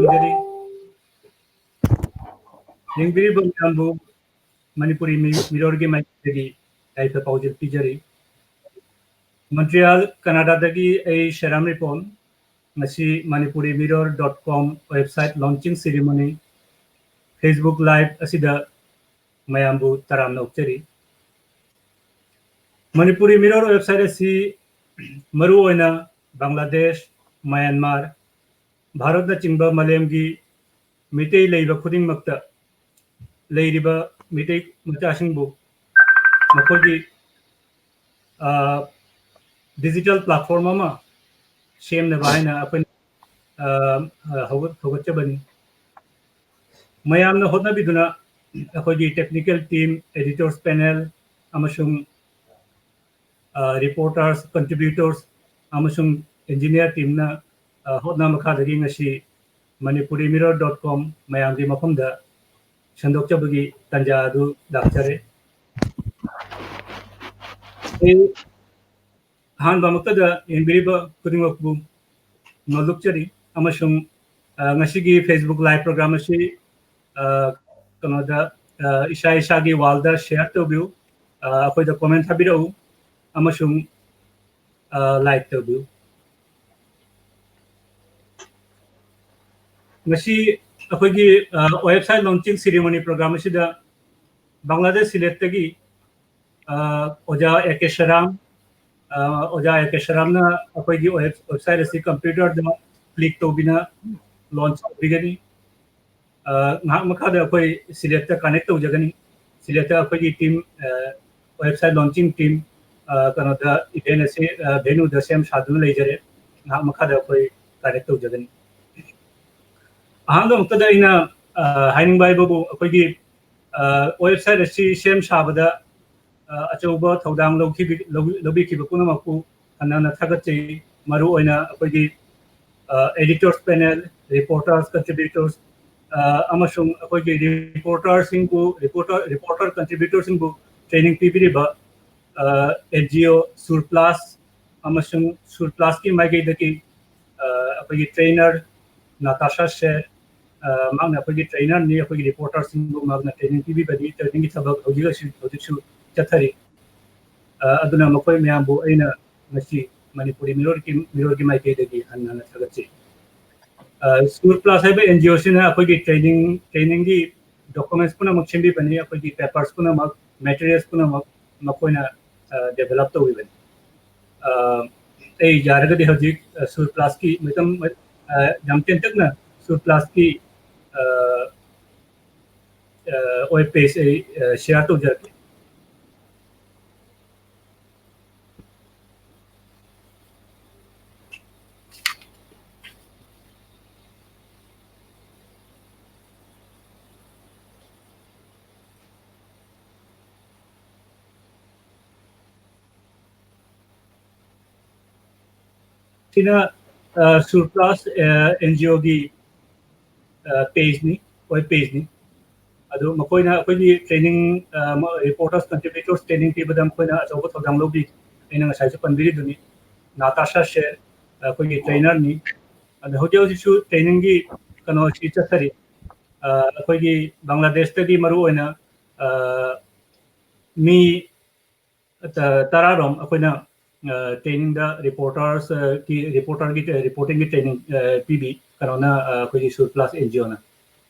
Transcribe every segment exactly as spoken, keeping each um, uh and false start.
ꯇꯧꯖꯔꯤ꯫ ꯌꯦꯡꯕꯤꯔꯤꯕ ꯃꯌꯥꯝꯕꯨ ꯃꯅꯤꯄꯨꯔꯤ ꯃꯤ-, ꯃꯤꯔꯣꯜꯒꯤ ꯃꯥꯏꯀꯩꯗꯒꯤ ꯌꯥꯏꯐ ꯄꯥꯎꯖꯦꯜ ꯄꯤꯖꯔꯤ꯫ ꯃꯣꯟꯇ꯭ꯔꯤꯌꯥꯜ, ꯀꯅꯥꯗꯥꯗꯒꯤ ꯑꯩ ꯁꯦꯔꯥꯝ ꯔꯤꯄꯣꯟ꯫ ꯉꯁꯤ ꯃꯅꯤꯄꯨꯔꯤ ꯃꯤꯔꯣꯜ dot com website launching ceremony, Facebook Live ꯑꯁꯤꯗ ꯃꯌꯥꯝꯕꯨ ꯇꯔꯥꯝꯅ ꯑꯣꯛꯆꯔꯤ꯫ ꯃꯅꯤꯄꯨꯔꯤ ꯃꯤꯔꯣꯜ website ꯑꯁꯤ ꯃꯔꯨꯑꯣꯏꯅ ꯕꯪꯒ꯭ꯂꯥꯗꯦꯁ, ꯃ꯭ꯌꯥꯟꯃꯥꯔ, ꯚꯥꯔꯠꯅꯆꯤꯡꯕ ꯃꯥꯂꯦꯝꯒꯤ ꯃꯤꯇꯩ ꯂꯩꯕ ꯈꯨꯗꯤꯡꯃꯛꯇ ꯂꯩꯔꯤꯕ ꯃꯤꯇꯩ ꯃꯆꯥꯁꯤꯡꯕꯨ ꯃꯈꯣꯏꯒꯤ, ꯑ, digital platform ꯑꯃ ꯁꯦꯝꯅꯕ ꯍꯥꯏꯅ ꯑꯩꯈꯣꯏꯅ, ꯑ, ꯑ, ꯍꯧꯒꯠ-, ꯍꯧꯒꯠꯆꯕꯅꯤ꯫ ꯃꯌꯥꯝꯅ ꯍꯣꯠꯅꯕꯤꯗꯨꯅ ꯑꯩꯈꯣꯏꯒꯤ technical team, editors panel ꯑꯃꯁꯨꯡ, ꯑ, reporters, contributors ꯑꯃꯁꯨꯡ engineer teamꯅ, ꯑ, ꯍꯣꯠꯅ ꯃꯈꯥꯗꯒꯤ ꯉꯁꯤ ꯃꯅꯤꯄꯨꯔꯤ ꯃꯤꯔꯣꯜ dot com ꯃꯌꯥꯝꯒꯤ ꯃꯐꯝꯗ ꯁꯟꯗꯣꯛꯆꯕꯒꯤ ꯇꯥꯟꯖꯥ ꯑꯗꯨ ꯂꯥꯛꯆꯔꯦ꯫ ꯑꯩ ꯑꯍꯥꯟꯕꯃꯛꯇꯗ ꯌꯦꯡꯕꯤꯔꯤꯕ ꯈꯨꯗꯤꯡꯃꯛꯄꯨ ꯅꯣꯜꯂꯨꯛꯆꯔꯤ ꯑꯃꯁꯨꯡ, ꯑ, ꯉꯁꯤꯒꯤ Facebook Live program ꯑꯁꯤ, ꯑ, ꯀꯩꯅꯣꯗ, ꯑ, ꯏꯁꯥ ꯏꯁꯥꯒꯤ wallꯗ share ꯇꯧꯕꯤꯌꯨ, ꯑ, ꯑꯩꯈꯣꯏꯗ comment ꯊꯥꯕꯤꯔꯛꯎ ꯑꯃꯁꯨꯡ, ꯑ, like ꯇꯧꯕꯤꯌꯨ꯫ ꯉꯁꯤ ꯑꯩꯈꯣꯏꯒꯤ, ꯑ, website launching ceremony program ꯑꯁꯤꯗ ꯕꯪꯒ꯭ꯂꯥꯗꯦꯁ ꯁꯤꯂꯦꯠꯇꯒꯤ, ꯑ, ꯑꯣꯖꯥ ꯑꯦ ꯀꯦ ꯁꯦꯔꯥꯝ, ꯑ, ꯑꯣꯖꯥ ꯑꯦ ꯀꯦ ꯁꯦꯔꯥꯝꯅ ꯑꯩꯈꯣꯏꯒꯤ web-, website ꯑꯁꯤ computerꯗ click ꯇꯧꯕꯤꯅ launch ꯇꯧꯕꯤꯒꯅꯤ꯫ ꯑ, ꯉꯥꯏꯍꯥꯛ ꯃꯈꯥꯗ ꯑꯩꯈꯣꯏ ꯁꯤꯂꯦꯠꯇ connect ꯇꯧꯖꯒꯅꯤ꯫ ꯁꯤꯂꯦꯠꯇ ꯑꯩꯈꯣꯏꯒꯤ team, ꯑ, website launching team, ꯑ, ꯀꯩꯅꯣꯗ event ꯑꯁꯤ, ꯑ, venueꯗ ꯁꯦꯝ ꯁꯥꯗꯨꯅ ꯂꯩꯖꯔꯦ꯫ ꯉꯥꯏꯍꯥꯛ ꯃꯈꯥꯗ ꯑꯩꯈꯣꯏ connect ꯇꯧꯖꯒꯅꯤ꯫ ꯑꯍꯥꯟꯕꯃꯛꯇꯗ ꯑꯩꯅ, ꯑ, ꯍꯥꯏꯅꯤꯡꯕ ꯍꯥꯏꯕꯕꯨ ꯑꯩꯈꯣꯏꯒꯤ, ꯑ, website ꯑꯁꯤ ꯁꯦꯝ ꯁꯥꯕꯗ, ꯑ, ꯑꯆꯧꯕ ꯊꯧꯗꯥꯡ ꯂꯧꯈꯤꯕꯤ-, ꯂꯧ-, ꯂꯧꯕꯤꯈꯤꯕ ꯄꯨꯝꯅꯃꯛꯄꯨ ꯍꯟꯅ ꯍꯟꯅ ꯊꯥꯒꯠꯆꯔꯤ꯫ ꯃꯔꯨꯑꯣꯏꯅ ꯑꯩꯈꯣꯏꯒꯤ, ꯑ, editors panel, reporters, contributors, ꯑ, ꯑꯃꯁꯨꯡ ꯑꯩꯈꯣꯏꯒꯤ reporterꯁꯤꯡꯕꯨ, reporter, reporter contributorꯁꯤꯡꯕꯨ training ꯄꯤꯕꯤꯔꯤꯕ, ꯑ, NGO Surplus ꯑꯃꯁꯨꯡ Surplusꯀꯤ ꯃꯥꯏꯀꯩꯗꯒꯤ, ꯑ, ꯑꯩꯈꯣꯏꯒꯤ trainer, ꯅꯥꯇꯥꯁꯥ ꯁꯦ, ꯑ, ꯃꯍꯥꯛꯅ ꯑꯩꯈꯣꯏꯒꯤ trainer ꯅꯤ, ꯑꯩꯈꯣꯏꯒꯤ reporter ꯁꯤꯡꯕꯨ ꯃꯍꯥꯛꯅ training ꯄꯤꯕꯤꯕꯅꯤ꯫ Training ꯒꯤ ꯊꯕꯛ ꯍꯧꯖꯤꯛ ꯑꯁꯤ, ꯍꯧꯖꯤꯛꯁꯨ ꯆꯠꯊꯔꯤ꯫ ꯑ, ꯑꯗꯨꯅ ꯃꯈꯣꯏ ꯃꯌꯥꯝꯕꯨ ꯑꯩꯅ ꯉꯁꯤ ꯃꯅꯤꯄꯨꯔꯤ ꯃꯤꯔꯣꯜꯒꯤ, ꯃꯤꯔꯣꯜꯒꯤ ꯃꯥꯏꯀꯩꯗꯒꯤ ꯍꯟꯅ ꯍꯟꯅ ꯊꯥꯒꯠꯆꯔꯤ꯫ ꯑ, Sur Plus ꯍꯥꯏꯕ N G O ꯁꯤꯅ ꯑꯩꯈꯣꯏꯒꯤ training, training ꯒꯤ documents ꯄꯨꯝꯅꯃꯛ ꯁꯦꯝꯕꯤꯕꯅꯤ, ꯑꯩꯈꯣꯏꯒꯤ papers ꯄꯨꯝꯅꯃꯛ, materials ꯄꯨꯝꯅꯃꯛ ꯃꯈꯣꯏꯅ, ꯑ, develop ꯇꯧꯕꯤꯕꯅꯤ꯫ ꯑ, ꯑꯩ ꯌꯥꯔꯒꯗꯤ ꯍꯧꯖꯤꯛ, ꯑ, Sur Plus ꯀꯤ ꯃꯇꯝ, ꯑ, ꯌꯥꯝ ꯇꯦꯟꯇꯛꯅ Sur Plus ꯀꯤ, ꯑ, ꯑ, web page ꯑꯩ, ꯑ, share ꯇꯧꯖꯔꯛꯀꯦ꯫ ꯁꯤꯅ, ꯑ, Sur Plus, ꯑ, N G O ꯒꯤ, ꯑ, page ꯅꯤ, web page ꯅꯤ꯫ ꯑꯗꯨ ꯃꯈꯣꯏꯅ ꯑꯩꯈꯣꯏꯒꯤ training, ꯑ, ꯃ-, reporters, contributors training ꯄꯤꯕꯗ ꯃꯈꯣꯏꯅ ꯑꯆꯧꯕ ꯊꯧꯗꯥꯡ ꯂꯧꯕꯤ꯫ ꯑꯩꯅ ꯉꯁꯥꯏꯁꯨ ꯄꯟꯕꯤꯔꯤꯗꯨꯅꯤ, ꯅꯥꯇꯥꯁꯥ ꯁꯦ ꯑꯩꯈꯣꯏꯒꯤ trainer ꯅꯤ꯫ ꯑꯗ ꯍꯧꯖꯤꯛ ꯍꯧꯖꯤꯛꯁꯨ training ꯒꯤ ꯀꯩꯅꯣꯁꯤ ꯆꯠꯊꯔꯤ꯫ ꯑ, ꯑꯩꯈꯣꯏꯒꯤ ꯕꯪꯒ꯭ꯂꯥꯗꯦꯁꯇꯒꯤ ꯃꯔꯨꯑꯣꯏꯅ, ꯑ, ꯃꯤ ꯇ-, ꯇꯔꯥꯔꯣꯝ ꯑꯩꯈꯣꯏꯅ, ꯑ, training ꯗ reporters, ꯑ, ꯒꯤ, reporter ꯒꯤ, reporting ꯒꯤ training, ꯑ, ꯄꯤꯕꯤ꯫ ꯀꯩꯅꯣꯅ, ꯑ, ꯑꯩꯈꯣꯏꯒꯤ Sur Plus N G O ꯅ꯫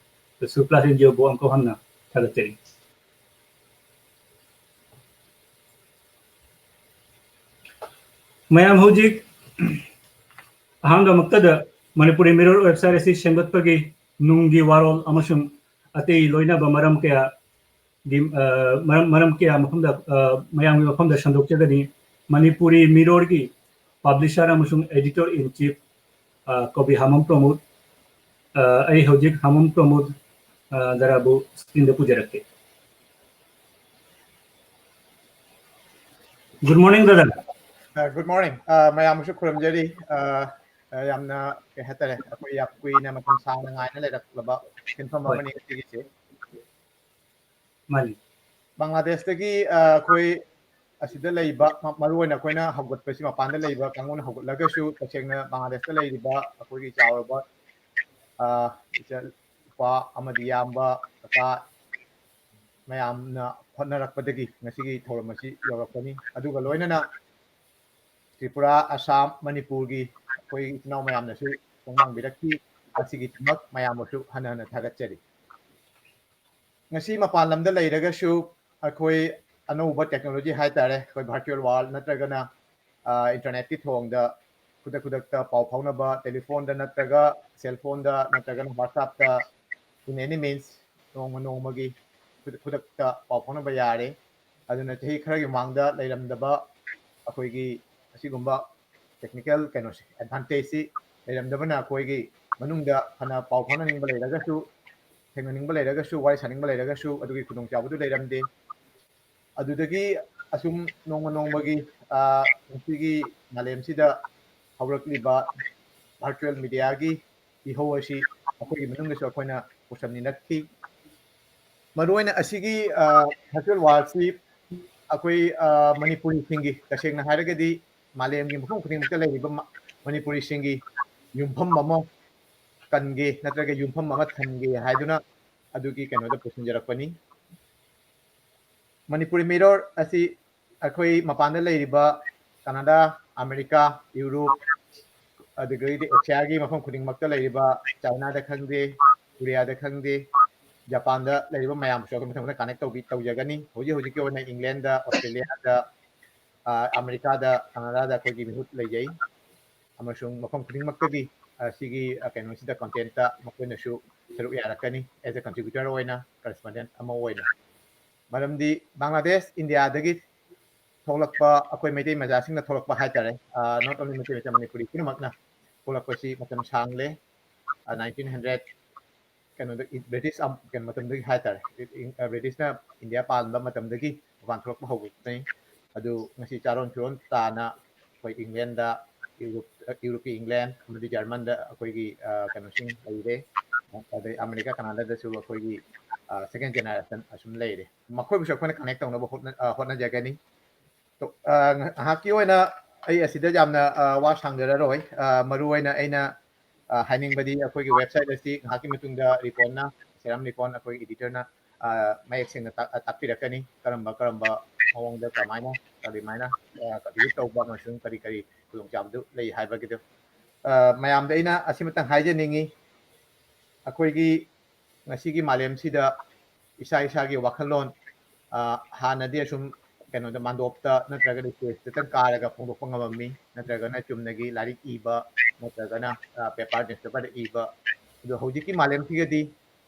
Sur Plus N G O ꯕꯨ ꯑꯃꯨꯛꯀ ꯍꯟꯅ ꯊꯥꯒꯠꯆꯔꯤ꯫ ꯃꯌꯥꯝ ꯍꯧꯖꯤꯛ ꯑꯍꯥꯟꯕꯃꯛꯇꯗ ꯃꯅꯤꯄꯨꯔꯤ ꯃꯤꯔꯣꯜ website ꯑꯁꯤ ꯁꯦꯝꯒꯠꯄꯒꯤ ꯅꯨꯡꯒꯤ ꯋꯥꯔꯣꯜ ꯑꯃꯁꯨꯡ ꯑꯇꯩ ꯂꯣꯏꯅꯕ ꯃꯔꯝ ꯀꯌꯥ ꯒꯤ, ꯑ, ꯃꯔꯝ, ꯃꯔꯝ ꯀꯌꯥ ꯃꯐꯝꯗ, ꯑ, ꯃꯌꯥꯝꯒꯤ ꯃꯐꯝꯗ ꯁꯟꯗꯣꯛꯆꯒꯅꯤ꯫ ꯃꯅꯤꯄꯨꯔꯤ ꯃꯤꯔꯣꯜꯒꯤ publisher ꯑꯃꯁꯨꯡ editor in chief, ꯑ, ꯀꯧꯕꯤ ꯍꯥꯃꯝ ꯄ꯭ꯔꯃꯣꯗ꯫ ꯑ, ꯑꯩ ꯍꯧꯖꯤꯛ ꯍꯥꯃꯝ ꯄ꯭ꯔꯃꯣꯗ, ꯑ, ꯗꯔꯥꯕꯨ screen ꯗ ꯄꯨꯖꯔꯛꯀꯦ꯫ Good morning, brother. ꯑ, good morning. ꯑ, ꯃꯌꯥꯝꯕꯨꯁꯨ ꯈꯨꯔꯨꯝꯖꯔꯤ꯫ ꯑ, ꯑ, ꯌꯥꯝꯅ, ꯀꯩ ꯍꯥꯏꯇꯥꯔꯦ, ꯑꯩꯈꯣꯏ ꯌꯥꯝ ꯀꯨꯏꯅ ꯃꯇꯝ ꯁꯥꯡꯅ ꯉꯥꯏꯅ ꯂꯩꯔꯛꯂꯕ ꯁꯤꯟꯐꯝ ꯍꯣꯏ꯫ ꯑꯃꯅꯤ ꯉꯁꯤꯒꯤꯁꯦ꯫ ꯃꯥꯅꯤ꯫ ꯕꯪꯒ꯭ꯂꯥꯗꯦꯁꯇꯒꯤ, ꯑ, ꯑꯩꯈꯣꯏ ꯑꯁꯤꯗ ꯂꯩꯕ, ꯃ-, ꯃꯔꯨꯑꯣꯏꯅ ꯑꯩꯈꯣꯏꯅ ꯍꯧꯒꯠꯄꯁꯤ, ꯃꯄꯥꯟꯗ ꯂꯩꯕ ꯀꯥꯡꯕꯨꯅ ꯍꯧꯒꯠꯂꯒꯁꯨ, ꯇꯁꯦꯡꯅ ꯕꯪꯒ꯭ꯂꯥꯗꯦꯁꯇ ꯂꯩꯔꯤꯕ ꯑꯩꯈꯣꯏꯒꯤ ꯆꯥꯎꯔꯕ ꯏꯆꯥ ꯅꯨꯄꯥ ꯑꯃꯗꯤ ꯏꯌꯥꯝꯕ, ꯀꯀꯥ ꯃꯌꯥꯝꯅ ꯍꯣꯠꯅꯔꯛꯄꯗꯒꯤ ꯉꯁꯤꯒꯤ ꯊꯧꯔꯝ ꯑꯁꯤ ꯌꯧꯔꯛꯄꯅꯤ꯫ ꯑꯗꯨꯒ ꯂꯣꯏꯅꯅ ꯇ꯭ꯔꯤꯄꯨꯔꯥ, ꯑꯁꯥꯝ, ꯃꯅꯤꯄꯨꯔꯒꯤ ꯑꯩꯈꯣꯏ ꯏꯆꯤꯟ ꯏꯅꯥꯎ ꯃꯌꯥꯝꯅꯁꯨ ꯈꯣꯡꯃꯥꯡꯕꯤꯔꯛꯈꯤ꯫ ꯑꯁꯤꯒꯤꯗꯃꯛ ꯃꯌꯥꯝꯕꯨꯁꯨ ꯍꯟꯅ ꯍꯟꯅ ꯊꯥꯒꯠꯆꯔꯤ꯫ ꯉꯁꯤ ꯃꯄꯥꯟ ꯂꯝꯗ ꯂꯩꯔꯒꯁꯨ ꯑꯩꯈꯣꯏ ꯑꯅꯧꯕ technology ꯍꯥꯏꯇꯥꯔꯦ, ꯑꯩꯈꯣꯏ virtual world ꯅꯠꯇ꯭ꯔꯒꯅ internetꯀꯤ ꯊꯣꯡꯗ ꯈꯨꯗꯛ ꯈꯨꯗꯛꯇ ꯄꯥꯎ ꯐꯥꯎꯅꯕ, ꯇꯦꯂꯤꯐꯣꯟꯗ ꯅꯠꯇ꯭ꯔꯒ cell phoneꯗ ꯅꯠꯇ꯭ꯔꯒꯅ WhatsAppꯇ, in any means, ꯅꯣꯡꯃ ꯅꯣꯡꯃꯒꯤ ꯈꯨꯗꯛ ꯈꯨꯗꯛꯇ ꯄꯥꯎ ꯐꯥꯎꯅꯕ ꯌꯥꯔꯦ꯫ ꯑꯗꯨꯅ ꯆꯍꯤ ꯈꯔꯒꯤ ꯃꯃꯥꯡꯗ ꯂꯩꯔꯝꯗꯕ ꯑꯩꯈꯣꯏꯒꯤ ꯑꯁꯤꯒꯨꯝꯕ technical ꯀꯩꯅꯣꯁꯦ, advantageꯁꯤ ꯂꯩꯔꯝꯗꯕꯅ ꯑꯩꯈꯣꯏꯒꯤ ꯃꯅꯨꯡꯗ ꯐꯅ ꯄꯥꯎ ꯐꯥꯎꯅꯅꯤꯡꯕ ꯂꯩꯔꯒꯁꯨ, ꯊꯦꯡꯅꯅꯤꯡꯕ ꯂꯩꯔꯒꯁꯨ, ꯋꯥꯔꯤ ꯁꯥꯅꯤꯡꯕ ꯂꯩꯔꯒꯁꯨ ꯑꯗꯨꯒꯤ ꯈꯨꯗꯣꯡꯆꯥꯕꯗꯨ ꯂꯩꯔꯝꯗꯦ꯫ ꯑꯗꯨꯗꯒꯤ ꯑꯁꯨꯝ ꯅꯣꯡꯃ ꯅꯣꯡꯃꯒꯤ ꯉꯁꯤꯒꯤ ꯃꯥꯂꯦꯝꯁꯤꯗ ꯍꯧꯔꯛꯂꯤꯕ virtual mediaꯒꯤ ꯏꯍꯧ ꯑꯁꯤ ꯑꯩꯈꯣꯏꯒꯤ ꯃꯅꯨꯡꯗꯁꯨ ꯑꯩꯈꯣꯏꯅ ꯄꯨꯁꯟꯃꯤꯟꯅꯈꯤ꯫ ꯃꯔꯨꯑꯣꯏꯅ ꯑꯁꯤꯒꯤ virtual worldꯁꯤ ꯑꯩꯈꯣꯏ ꯃꯅꯤꯄꯨꯔꯤꯁꯤꯡꯒꯤ, ꯇꯁꯦꯡꯅ ꯍꯥꯏꯔꯒꯗꯤ ꯃꯥꯂꯦꯝꯒꯤ ꯃꯐꯝ ꯈꯨꯗꯤꯡꯃꯛꯇ ꯂꯩꯔꯤꯕ ꯃꯅꯤꯄꯨꯔꯤꯁꯤꯡꯒꯤ ꯌꯨꯝꯐꯝ ꯑꯃ ꯀꯟꯒꯦ ꯅꯠꯇ꯭ꯔꯒ ꯌꯨꯝꯐꯝ ꯑꯃ ꯊꯝꯒꯦ ꯍꯥꯏꯗꯨꯅ ꯑꯗꯨꯒꯤ ꯀꯩꯅꯣꯗ ꯄꯨꯁꯤꯟꯖꯔꯛꯄꯅꯤ꯫ ꯃꯅꯤꯄꯨꯔꯤ Mirror ꯑꯁꯤ ꯑꯩꯈꯣꯏ ꯃꯄꯥꯟꯗ ꯂꯩꯔꯤꯕ ꯀꯅꯥꯗꯥ, ꯑꯃꯦꯔꯤꯀꯥ, ꯌꯨꯔꯣꯞ, ꯑꯗꯨꯗꯒꯤꯗꯤ ꯑꯦꯁꯤꯌꯥꯒꯤ ꯃꯐꯝ ꯈꯨꯗꯤꯡꯃꯛꯇ ꯂꯩꯔꯤꯕ, ꯆꯥꯏꯅꯥꯗ ꯈꯪꯗꯦ, ꯀꯣꯔꯤꯌꯥꯗ ꯈꯪꯗꯦ, ꯖꯄꯥꯟꯗ ꯂꯩꯔꯤꯕ ꯃꯌꯥꯝꯁꯨ ꯑꯩꯈꯣꯏ ꯃꯊꯪ ꯃꯊꯪ connect ꯇꯧꯕꯤ ꯇꯧꯖꯒꯅꯤ꯫ ꯍꯧꯖꯤꯛ ꯍꯧꯖꯤꯛꯀꯤ ꯑꯣꯏꯅ ꯏꯪꯂꯦꯟꯗ, ꯑꯣꯁꯇ꯭ꯔꯦꯂꯤꯌꯥꯗ, ꯑꯃꯦꯔꯤꯀꯥꯗ, ꯀꯅꯥꯗꯥꯗ ꯑꯩꯈꯣꯏꯒꯤ ꯃꯤꯍꯨꯠ ꯂꯩꯖꯩ꯫ ꯑꯃꯁꯨꯡ ꯃꯐꯝ ꯈꯨꯗꯤꯡꯃꯛꯇꯒꯤ ꯁꯤꯒꯤ ꯀꯩꯅꯣꯁꯤꯗ contentꯇ ꯃꯈꯣꯏꯅꯁꯨ ꯁꯔꯨꯛ ꯌꯥꯔꯛꯀꯅꯤ as a contributor ꯑꯣꯏꯅ, correspondent ꯑꯃ ꯑꯣꯏꯅ꯫ ꯃꯔꯝꯗꯤ ꯕꯪꯒ꯭ꯂꯥꯗꯦꯁ, ꯏꯟꯗꯤꯌꯥꯗꯒꯤ ꯊꯣꯛꯂꯛꯄ ꯑꯩꯈꯣꯏ ꯃꯩꯇꯩ ꯃꯆꯥꯁꯤꯡꯅ ꯊꯣꯛꯂꯛꯄ ꯍꯥꯏꯇꯥꯔꯦ, not only ꯃꯩꯇꯩ ꯃꯆꯥ, ꯃꯅꯤꯄꯨꯔꯤ ꯄꯨꯝꯅꯃꯛꯅ ꯊꯣꯛꯂꯛꯄꯁꯤ ꯃꯇꯝ ꯁꯥꯡꯂꯦ꯫ Nineteen hundred ꯀꯩꯅꯣꯗ, ꯕ꯭ꯔꯤꯇꯤꯁ ꯀꯩꯅꯣ ꯃꯇꯝꯗꯒꯤ ꯍꯥꯏꯇꯥꯔꯦ, ꯕ꯭ꯔꯤꯇꯤꯁꯅ ꯏꯟꯗꯤꯌꯥ ꯄꯥꯟꯕ ꯃꯇꯝꯗꯒꯤ ꯃꯄꯥꯟ ꯊꯣꯛꯂꯛꯄ ꯍꯧꯕꯅꯤ꯫ ꯑꯗꯨ ꯉꯁꯤ ꯆꯥꯔꯣꯟ ꯁꯨꯔꯣꯟ ꯇꯥꯅ ꯑꯩꯈꯣꯏ ꯏꯪꯂꯦꯟꯗ, ꯌꯨꯔꯣꯞ, ꯌꯨꯔꯣꯞꯀꯤ ꯏꯪꯂꯦꯟ ꯑꯃꯗꯤ ꯖꯔꯃꯟꯗ ꯑꯩꯈꯣꯏꯒꯤ ꯀꯩꯅꯣꯁꯤꯡ ꯂꯩꯔꯦ꯫ ꯑꯗꯩ ꯑꯃꯦꯔꯤꯀꯥ, ꯀꯅꯥꯗꯥꯗꯁꯨ ꯑꯩꯈꯣꯏꯒꯤ second generation ꯑꯁꯨꯝ ꯂꯩꯔꯦ꯫ ꯃꯈꯣꯏꯕꯨꯁꯨ ꯑꯩꯈꯣꯏꯅ connect ꯇꯧꯅꯕ ꯍꯣꯠꯅ-, ꯑ, ꯍꯣꯠꯅꯖꯒꯅꯤ꯫ ꯇꯣ-, ꯑ, ꯉꯥꯏꯍꯥꯛꯀꯤ ꯑꯣꯏꯅ ꯑꯩ ꯑꯁꯤꯗ ꯌꯥꯝꯅ, ꯑ, ꯋꯥ ꯁꯥꯡꯖꯔꯔꯣꯏ꯫ ꯑ, ꯃꯔꯨ ꯑꯣꯏꯅ ꯑꯩꯅ ꯑ, ꯍꯥꯏꯅꯤꯡꯕꯗꯤ ꯑꯩꯈꯣꯏꯒꯤ website ꯑꯁꯤ ꯉꯥꯏꯍꯥꯛꯀꯤ ꯃꯇꯨꯡꯗ ꯔꯤꯄꯣꯟꯅ, ꯁꯦꯔꯥꯝ ꯔꯤꯄꯣꯟ, ꯑꯩꯈꯣꯏꯒꯤ editorꯅ, ꯑ, ꯃꯌꯦꯛ ꯁꯦꯡꯅ ꯇꯥꯛ-, ꯑ, ꯇꯥꯛꯄꯤꯔꯛꯀꯅꯤ, ꯀꯔꯝꯕ ꯀꯔꯝꯕ ꯃꯑꯣꯡꯗ ꯀꯃꯥꯏꯅ, ꯀꯔꯤꯃꯥꯏꯅ, ꯑ, contribute ꯇꯧꯕ ꯑꯃꯁꯨꯡ ꯀꯔꯤ ꯀꯔꯤ ꯈꯨꯗꯣꯡꯆꯥꯕꯗꯨ ꯂꯩ ꯍꯥꯏꯕꯒꯤꯗꯨ꯫ ꯑ, ꯃꯌꯥꯝꯗ ꯑꯩꯅ ꯑꯁꯤꯃꯇꯪ ꯍꯥꯏꯖꯅꯤꯡꯉꯤ, ꯑꯩꯈꯣꯏꯒꯤ ꯉꯁꯤꯒꯤ ꯃꯥꯂꯦꯝꯁꯤꯗ ꯏꯁꯥ ꯏꯁꯥꯒꯤ ꯋꯥꯈꯜꯂꯣꯟ, ꯑ, ꯍꯥꯟꯅꯗꯤ ꯑꯁꯨꯝ ꯀꯩꯅꯣꯗ ꯃꯥꯟꯗꯣꯞꯇ ꯅꯠꯇ꯭ꯔꯒꯅ stageꯇꯇꯪ ꯀꯥꯔꯒ ꯐꯣꯡꯗꯣꯛꯄ ꯉꯝꯃꯝꯃꯤ, ꯅꯠꯇ꯭ꯔꯒꯅ ꯆꯨꯝꯅꯒꯤ ꯂꯥꯏꯔꯤꯛ ꯏꯕ, ꯅꯠꯇ꯭ꯔꯒꯅ, ꯑ, paper newspaperꯗ ꯏꯕ꯫ ꯑꯗꯣ ꯍꯧꯖꯤꯛꯀꯤ ꯃꯥꯂꯦꯝꯁꯤꯒꯗꯤ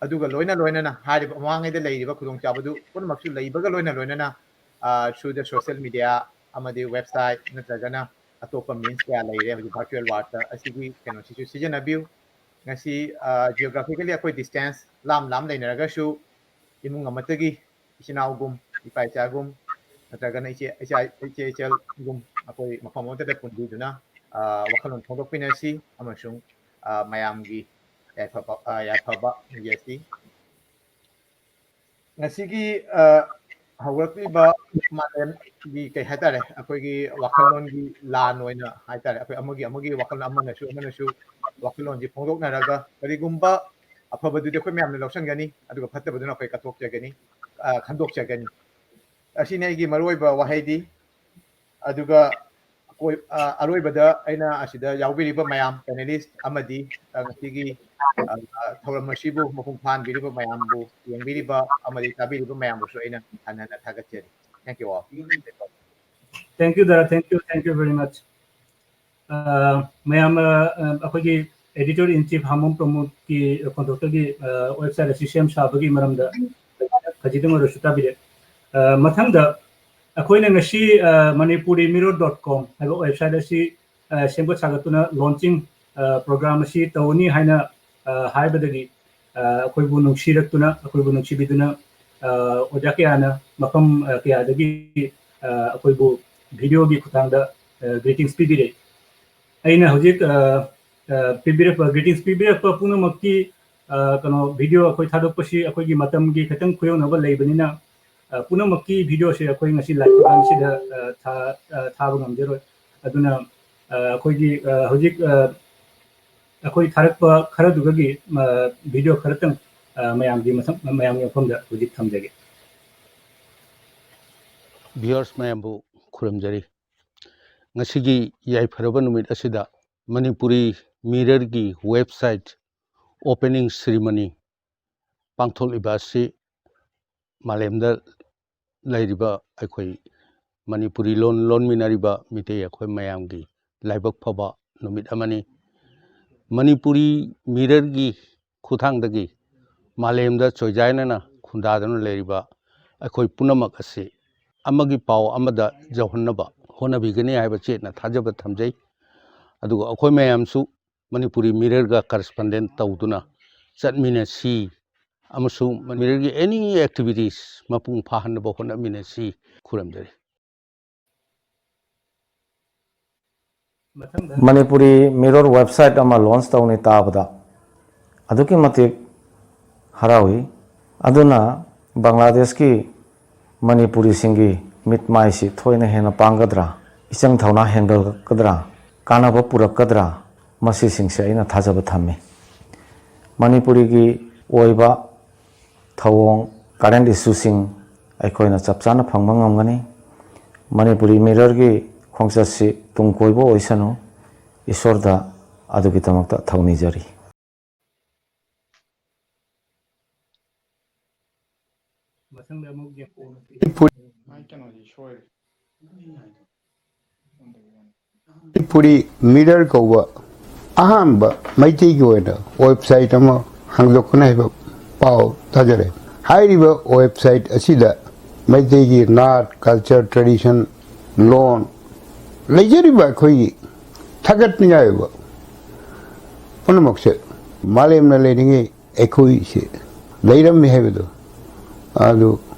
ꯑꯗꯨꯒ ꯂꯣꯏꯅ ꯂꯣꯏꯅꯅ ꯍꯥꯏꯔꯤꯕ ꯃꯃꯥꯡꯉꯩꯗ ꯂꯩꯔꯤꯕ ꯈꯨꯗꯣꯡꯆꯥꯕꯗꯨ ꯄꯨꯝꯅꯃꯛꯁꯨ ꯂꯩꯕꯒ ꯂꯣꯏꯅ ꯂꯣꯏꯅꯅ, ꯑ, through the social media ꯑꯃꯗꯤ website ꯅꯠꯇ꯭ꯔꯒꯅ ꯑꯇꯣꯞꯄ means ꯀꯌꯥ ꯂꯩꯔꯦ ꯍꯧꯖꯤꯛ virtual worldꯇ, ꯑꯁꯤꯒꯤ ꯀꯩꯅꯣꯁꯤꯁꯨ ꯁꯤꯖꯤꯟꯅꯕꯤꯌꯨ꯫ ꯉꯁꯤ, ꯑ, geographically ꯑꯩꯈꯣꯏ distance ꯂꯥꯞ ꯂꯥꯞ ꯂꯩꯅꯔꯒꯁꯨ ꯏꯃꯨꯡ ꯑꯃꯠꯇꯒꯤ ꯏꯆꯤꯟ ꯏꯅꯥꯎꯒꯨꯝ, ꯏꯄꯥ ꯏꯆꯥꯒꯨꯝ, ꯅꯠꯇ꯭ꯔꯒꯅ ꯏꯆꯦ, ꯏꯆꯥ, ꯏꯆꯦ ꯏꯆꯜꯒꯨꯝ ꯑꯩꯈꯣꯏ ꯃꯐꯝ ꯑꯃꯠꯇꯗ ꯄꯨꯟꯕꯤꯗꯨꯅ, ꯑ, ꯋꯥꯈꯜꯂꯣꯟ ꯐꯣꯡꯗꯣꯛꯃꯤꯟꯅꯁꯤ ꯑꯃꯁꯨꯡ, ꯑ, ꯃꯌꯥꯝꯒꯤ ꯌꯥꯏꯐꯕ, ꯑ, ꯌꯥꯏꯐꯕ ꯅꯤꯖꯁꯤ꯫ ꯉꯁꯤꯒꯤ, ꯑ, ꯍꯧꯔꯛꯂꯤꯕ ꯃꯥꯂꯦꯝꯒꯤ ꯀꯩ ꯍꯥꯏꯇꯥꯔꯦ, ꯑꯩꯈꯣꯏꯒꯤ ꯋꯥꯈꯜꯂꯣꯟꯒꯤ ꯂꯥꯟ ꯑꯣꯏꯅ ꯍꯥꯏꯇꯥꯔꯦ, ꯑꯩꯈꯣꯏ ꯑꯃꯒꯤ ꯑꯃꯒꯤ ꯋꯥꯈꯜꯂꯣꯟ ꯑꯃꯅꯁꯨ ꯑꯃꯅꯁꯨ ꯋꯥꯈꯜꯂꯣꯟꯁꯤ ꯐꯣꯡꯗꯣꯛꯅꯔꯒ ꯀꯔꯤꯒꯨꯝꯕ ꯑꯐꯕꯗꯨꯗꯤ ꯑꯩꯈꯣꯏ ꯃꯌꯥꯝꯅ ꯂꯧꯁꯤꯟꯒꯅꯤ, ꯑꯗꯨꯒ ꯐꯠꯇꯕꯗꯨꯅ ꯑꯩꯈꯣꯏ ꯀꯠꯊꯣꯛꯆꯒꯅꯤ, ꯑ, ꯈꯟꯗꯣꯛꯆꯒꯅꯤ꯫ ꯑꯁꯤꯅꯤ ꯑꯩꯒꯤ ꯃꯔꯨꯑꯣꯏꯕ ꯋꯥꯍꯩꯗꯤ꯫ ꯑꯗꯨꯒ ꯑꯀꯣꯏ-, ꯑ, ꯑꯔꯣꯏꯕꯗ ꯑꯩꯅ ꯑꯁꯤꯗ ꯌꯥꯎꯕꯤꯔꯤꯕ ꯃꯌꯥꯝ, panelist ꯑꯃꯗꯤ, ꯑ, ꯉꯁꯤꯒꯤ, ꯑ, ꯊꯧꯔꯝ ꯑꯁꯤꯕꯨ ꯃꯄꯨꯡ ꯐꯥꯍꯟꯕꯤꯔꯤꯕ ꯃꯌꯥꯝꯕꯨ, ꯌꯦꯡꯕꯤꯔꯤꯕ ꯑꯃꯗꯤ ꯇꯥꯕꯤꯔꯤꯕ ꯃꯌꯥꯝꯕꯨꯁꯨ ꯑꯩꯅ ꯍꯟꯅ ꯍꯟꯅ ꯊꯥꯒꯠꯆꯔꯤ꯫ Thank you all. Thank you, Dara. Thank you, thank you very much. ꯑ, ꯃꯌꯥꯝ, ꯑ, ꯑ, ꯑꯩꯈꯣꯏꯒꯤ editor in chief ꯍꯥꯃꯣꯝ ꯄ꯭ꯔꯃꯣꯗꯀꯤ ꯈꯣꯟꯊꯣꯛꯇꯒꯤ, ꯑ, website ꯑꯁꯤ ꯁꯦꯝ ꯁꯥꯕꯒꯤ ꯃꯔꯝꯗ ꯈꯖꯤꯛꯇꯪ ꯑꯣꯏꯔꯁꯨ ꯇꯥꯕꯤꯔꯦ꯫ ꯑ, ꯃꯊꯪꯗ ꯑꯩꯈꯣꯏꯅ ꯉꯁꯤ, ꯑ, manipurimirror dot com ꯍꯥꯏꯕ website ꯑꯁꯤ, ꯑ, ꯁꯦꯝꯒꯠ ꯁꯥꯒꯠꯇꯨꯅ launching, ꯑ, program ꯑꯁꯤ ꯇꯧꯅꯤ ꯍꯥꯏꯅ, ꯑ, ꯍꯥꯏꯕꯗꯒꯤ, ꯑ, ꯑꯩꯈꯣꯏꯕꯨ ꯅꯨꯡꯁꯤꯔꯛꯇꯨꯅ, ꯑꯩꯈꯣꯏꯕꯨ ꯅꯨꯡꯁꯤꯕꯤꯗꯨꯅ, ꯑ, ꯑꯣꯖꯥ ꯀꯌꯥꯅ ꯃꯐꯝ, ꯑ, ꯀꯌꯥꯗꯒꯤ, ꯑ, ꯑꯩꯈꯣꯏꯕꯨ videoꯒꯤ ꯈꯨꯠꯊꯥꯡꯗ, ꯑ, greetings ꯄꯤꯕꯤꯔꯦ꯫ ꯑꯩꯅ ꯍꯧꯖꯤꯛ, ꯑ, ꯑ, ꯄꯤꯕꯤꯔꯛꯄ, greetings ꯄꯤꯕꯤꯔꯛꯄ ꯄꯨꯝꯅꯃꯛꯀꯤ, ꯑ, ꯀꯩꯅꯣ, video ꯑꯩꯈꯣꯏ ꯊꯥꯗꯣꯛꯄꯁꯤ ꯑꯩꯈꯣꯏꯒꯤ ꯃꯇꯝꯒꯤ ꯈꯤꯇꯪ ꯈꯨꯌꯧꯅꯕ ꯂꯩꯕꯅꯤꯅ, ꯑ, ꯄꯨꯝꯅꯃꯛꯀꯤ videoꯁꯦ ꯑꯩꯈꯣꯏ ꯉꯁꯤ live programꯁꯤꯗ, ꯑ, ꯊꯥ-, ꯑ, ꯊꯥꯕ ꯉꯝꯖꯔꯣꯏ꯫ ꯑꯗꯨꯅ, ꯑ, ꯑꯩꯈꯣꯏꯒꯤ, ꯑ, ꯍꯧꯖꯤꯛ, ꯑ, ꯑꯩꯈꯣꯏ ꯊꯥꯔꯛꯄ ꯈꯔꯗꯨꯒꯤ, ꯑ, video ꯈꯔꯇꯪ, ꯑ, ꯃꯌꯥꯝꯒꯤ ꯃꯊꯪ, ꯃꯌꯥꯝꯒꯤ ꯃꯐꯝꯗ ꯍꯧꯖꯤꯛ ꯊꯝꯖꯒꯦ꯫ Viewers ꯃꯌꯥꯝꯕꯨ ꯈꯨꯔꯨꯝꯖꯔꯤ꯫ ꯉꯁꯤꯒꯤ ꯌꯥꯏꯐꯔꯕ ꯅꯨꯃꯤꯠ ꯑꯁꯤꯗ ꯃꯅꯤꯄꯨꯔꯤ ꯃꯤꯔꯔꯒꯤ website opening ceremony ꯄꯥꯡꯊꯣꯛꯂꯤꯕ ꯑꯁꯤ ꯃꯥꯂꯦꯝꯗ ꯂꯩꯔꯤꯕ ꯑꯩꯈꯣꯏ ꯃꯅꯤꯄꯨꯔꯤ ꯂꯣꯟ ꯂꯣꯟꯃꯤꯟꯅꯔꯤꯕ ꯃꯤꯇꯩ ꯑꯩꯈꯣꯏ ꯃꯌꯥꯝꯒꯤ ꯂꯥꯏꯕꯛ ꯐꯕ ꯅꯨꯃꯤꯠ ꯑꯃꯅꯤ꯫ ꯃꯅꯤꯄꯨꯔꯤ ꯃꯤꯔꯔꯒꯤ ꯈꯨꯠꯊꯥꯡꯗꯒꯤ ꯃꯥꯂꯦꯝꯗ ꯆꯣꯏꯖꯥꯏꯅꯅ ꯈꯨꯟꯗꯥꯗꯨꯅ ꯂꯩꯔꯤꯕ ꯑꯩꯈꯣꯏ ꯄꯨꯝꯅꯃꯛ ꯑꯁꯤ ꯑꯃꯒꯤ ꯄꯥꯎ ꯑꯃꯗ ꯌꯧꯍꯟꯅꯕ ꯍꯣꯠꯅꯕꯤꯒꯅꯤ ꯍꯥꯏꯕ ꯆꯦꯠꯅ ꯊꯥꯖꯕ ꯊꯝꯖꯩ꯫ ꯑꯗꯨꯒ ꯑꯩꯈꯣꯏ ꯃꯌꯥꯝꯁꯨ ꯃꯅꯤꯄꯨꯔꯤ ꯃꯤꯔꯔꯒ correspondent ꯇꯧꯗꯨꯅ ꯆꯠꯃꯤꯟꯅꯁꯤ ꯑꯃꯁꯨꯡ ꯃꯤꯔꯔꯒꯤ any activities ꯃꯄꯨꯡ ꯐꯥꯍꯟꯅꯕ ꯍꯣꯠꯅꯃꯤꯟꯅꯁꯤ꯫ ꯈꯨꯔꯨꯝꯖꯔꯤ꯫ ꯃꯊꯪꯗ ꯃꯅꯤꯄꯨꯔꯤ ꯃꯤꯔꯔ website ꯑꯃ launch ꯇꯧꯅꯤ ꯇꯥꯕꯗ ꯑꯗꯨꯛꯀꯤ ꯃꯇꯤꯛ ꯍꯔꯥꯎꯏ꯫ ꯑꯗꯨꯅ ꯕꯪꯒ꯭ꯂꯥꯗꯦꯁꯀꯤ ꯃꯅꯤꯄꯨꯔꯤꯁꯤꯡꯒꯤ ꯃꯤꯠ ꯃꯥꯏꯁꯤ ꯊꯣꯏꯅ ꯍꯦꯟꯅ ꯄꯥꯡꯒꯗ꯭ꯔꯥ, ꯏꯆꯪ ꯊꯧꯅꯥ ꯍꯦꯟꯒꯠꯂꯛꯀꯗ꯭ꯔꯥ, ꯀꯥꯟꯅꯕ ꯄꯨꯔꯛꯀꯗ꯭ꯔꯥ, ꯃꯁꯤꯁꯤꯡꯁꯦ ꯑꯩꯅ ꯊꯥꯖꯕ ꯊꯝꯃꯤ꯫ ꯃꯅꯤꯄꯨꯔꯤꯒꯤ ꯑꯣꯏꯕ ꯊꯧꯑꯣꯡ, current issueꯁꯤꯡ ꯑꯩꯈꯣꯏꯅ ꯆꯞ ꯆꯥꯅ ꯐꯪꯕ ꯉꯝꯒꯅꯤ꯫ ꯃꯅꯤꯄꯨꯔꯤ ꯃꯤꯔꯔꯒꯤ ꯈꯣꯡꯆꯠꯁꯤ ꯇꯨꯡ ꯀꯣꯏꯕ ꯑꯣꯏꯁꯅꯨ꯫ ꯏꯁꯣꯔꯗ ꯑꯗꯨꯒꯤꯗꯃꯛꯇ ꯊꯧꯅꯤꯖꯔꯤ꯫ ꯃꯊꯪꯗ ꯑꯃꯨꯛ ꯌꯦꯡ-, ꯃꯥꯏ ꯀꯩꯅꯣꯁꯤ ꯁꯣꯏꯔꯦ꯫ ꯃꯅꯤꯄꯨꯔꯤ ꯃꯤꯔꯔ ꯀꯧꯕ ꯑꯍꯥꯟꯕ ꯃꯩꯇꯩꯒꯤ ꯑꯣꯏꯅ website ꯑꯃ ꯍꯥꯡꯗꯣꯛꯀꯅꯤ ꯍꯥꯏꯕ ꯄꯥꯎ ꯇꯥꯖꯔꯦ꯫ ꯍꯥꯏꯔꯤꯕ website ꯑꯁꯤꯗ ꯃꯩꯇꯩꯒꯤ ꯅꯥꯠ, culture, tradition, ꯂꯣꯟ, ꯂꯩꯖꯔꯤꯕ ꯑꯩꯈꯣꯏꯒꯤ ꯊꯥꯒꯠꯅꯤꯡꯉꯥꯏ ꯑꯣꯏꯕ ꯄꯨꯝꯅꯃꯛꯁꯦ ꯃꯥꯂꯦꯝꯅ ꯂꯩꯔꯤꯉꯩ ꯑꯩꯈꯣꯏꯁꯦ ꯂꯩꯔꯝꯃꯤ ꯍꯥꯏꯕꯗꯣ ꯑꯗꯨ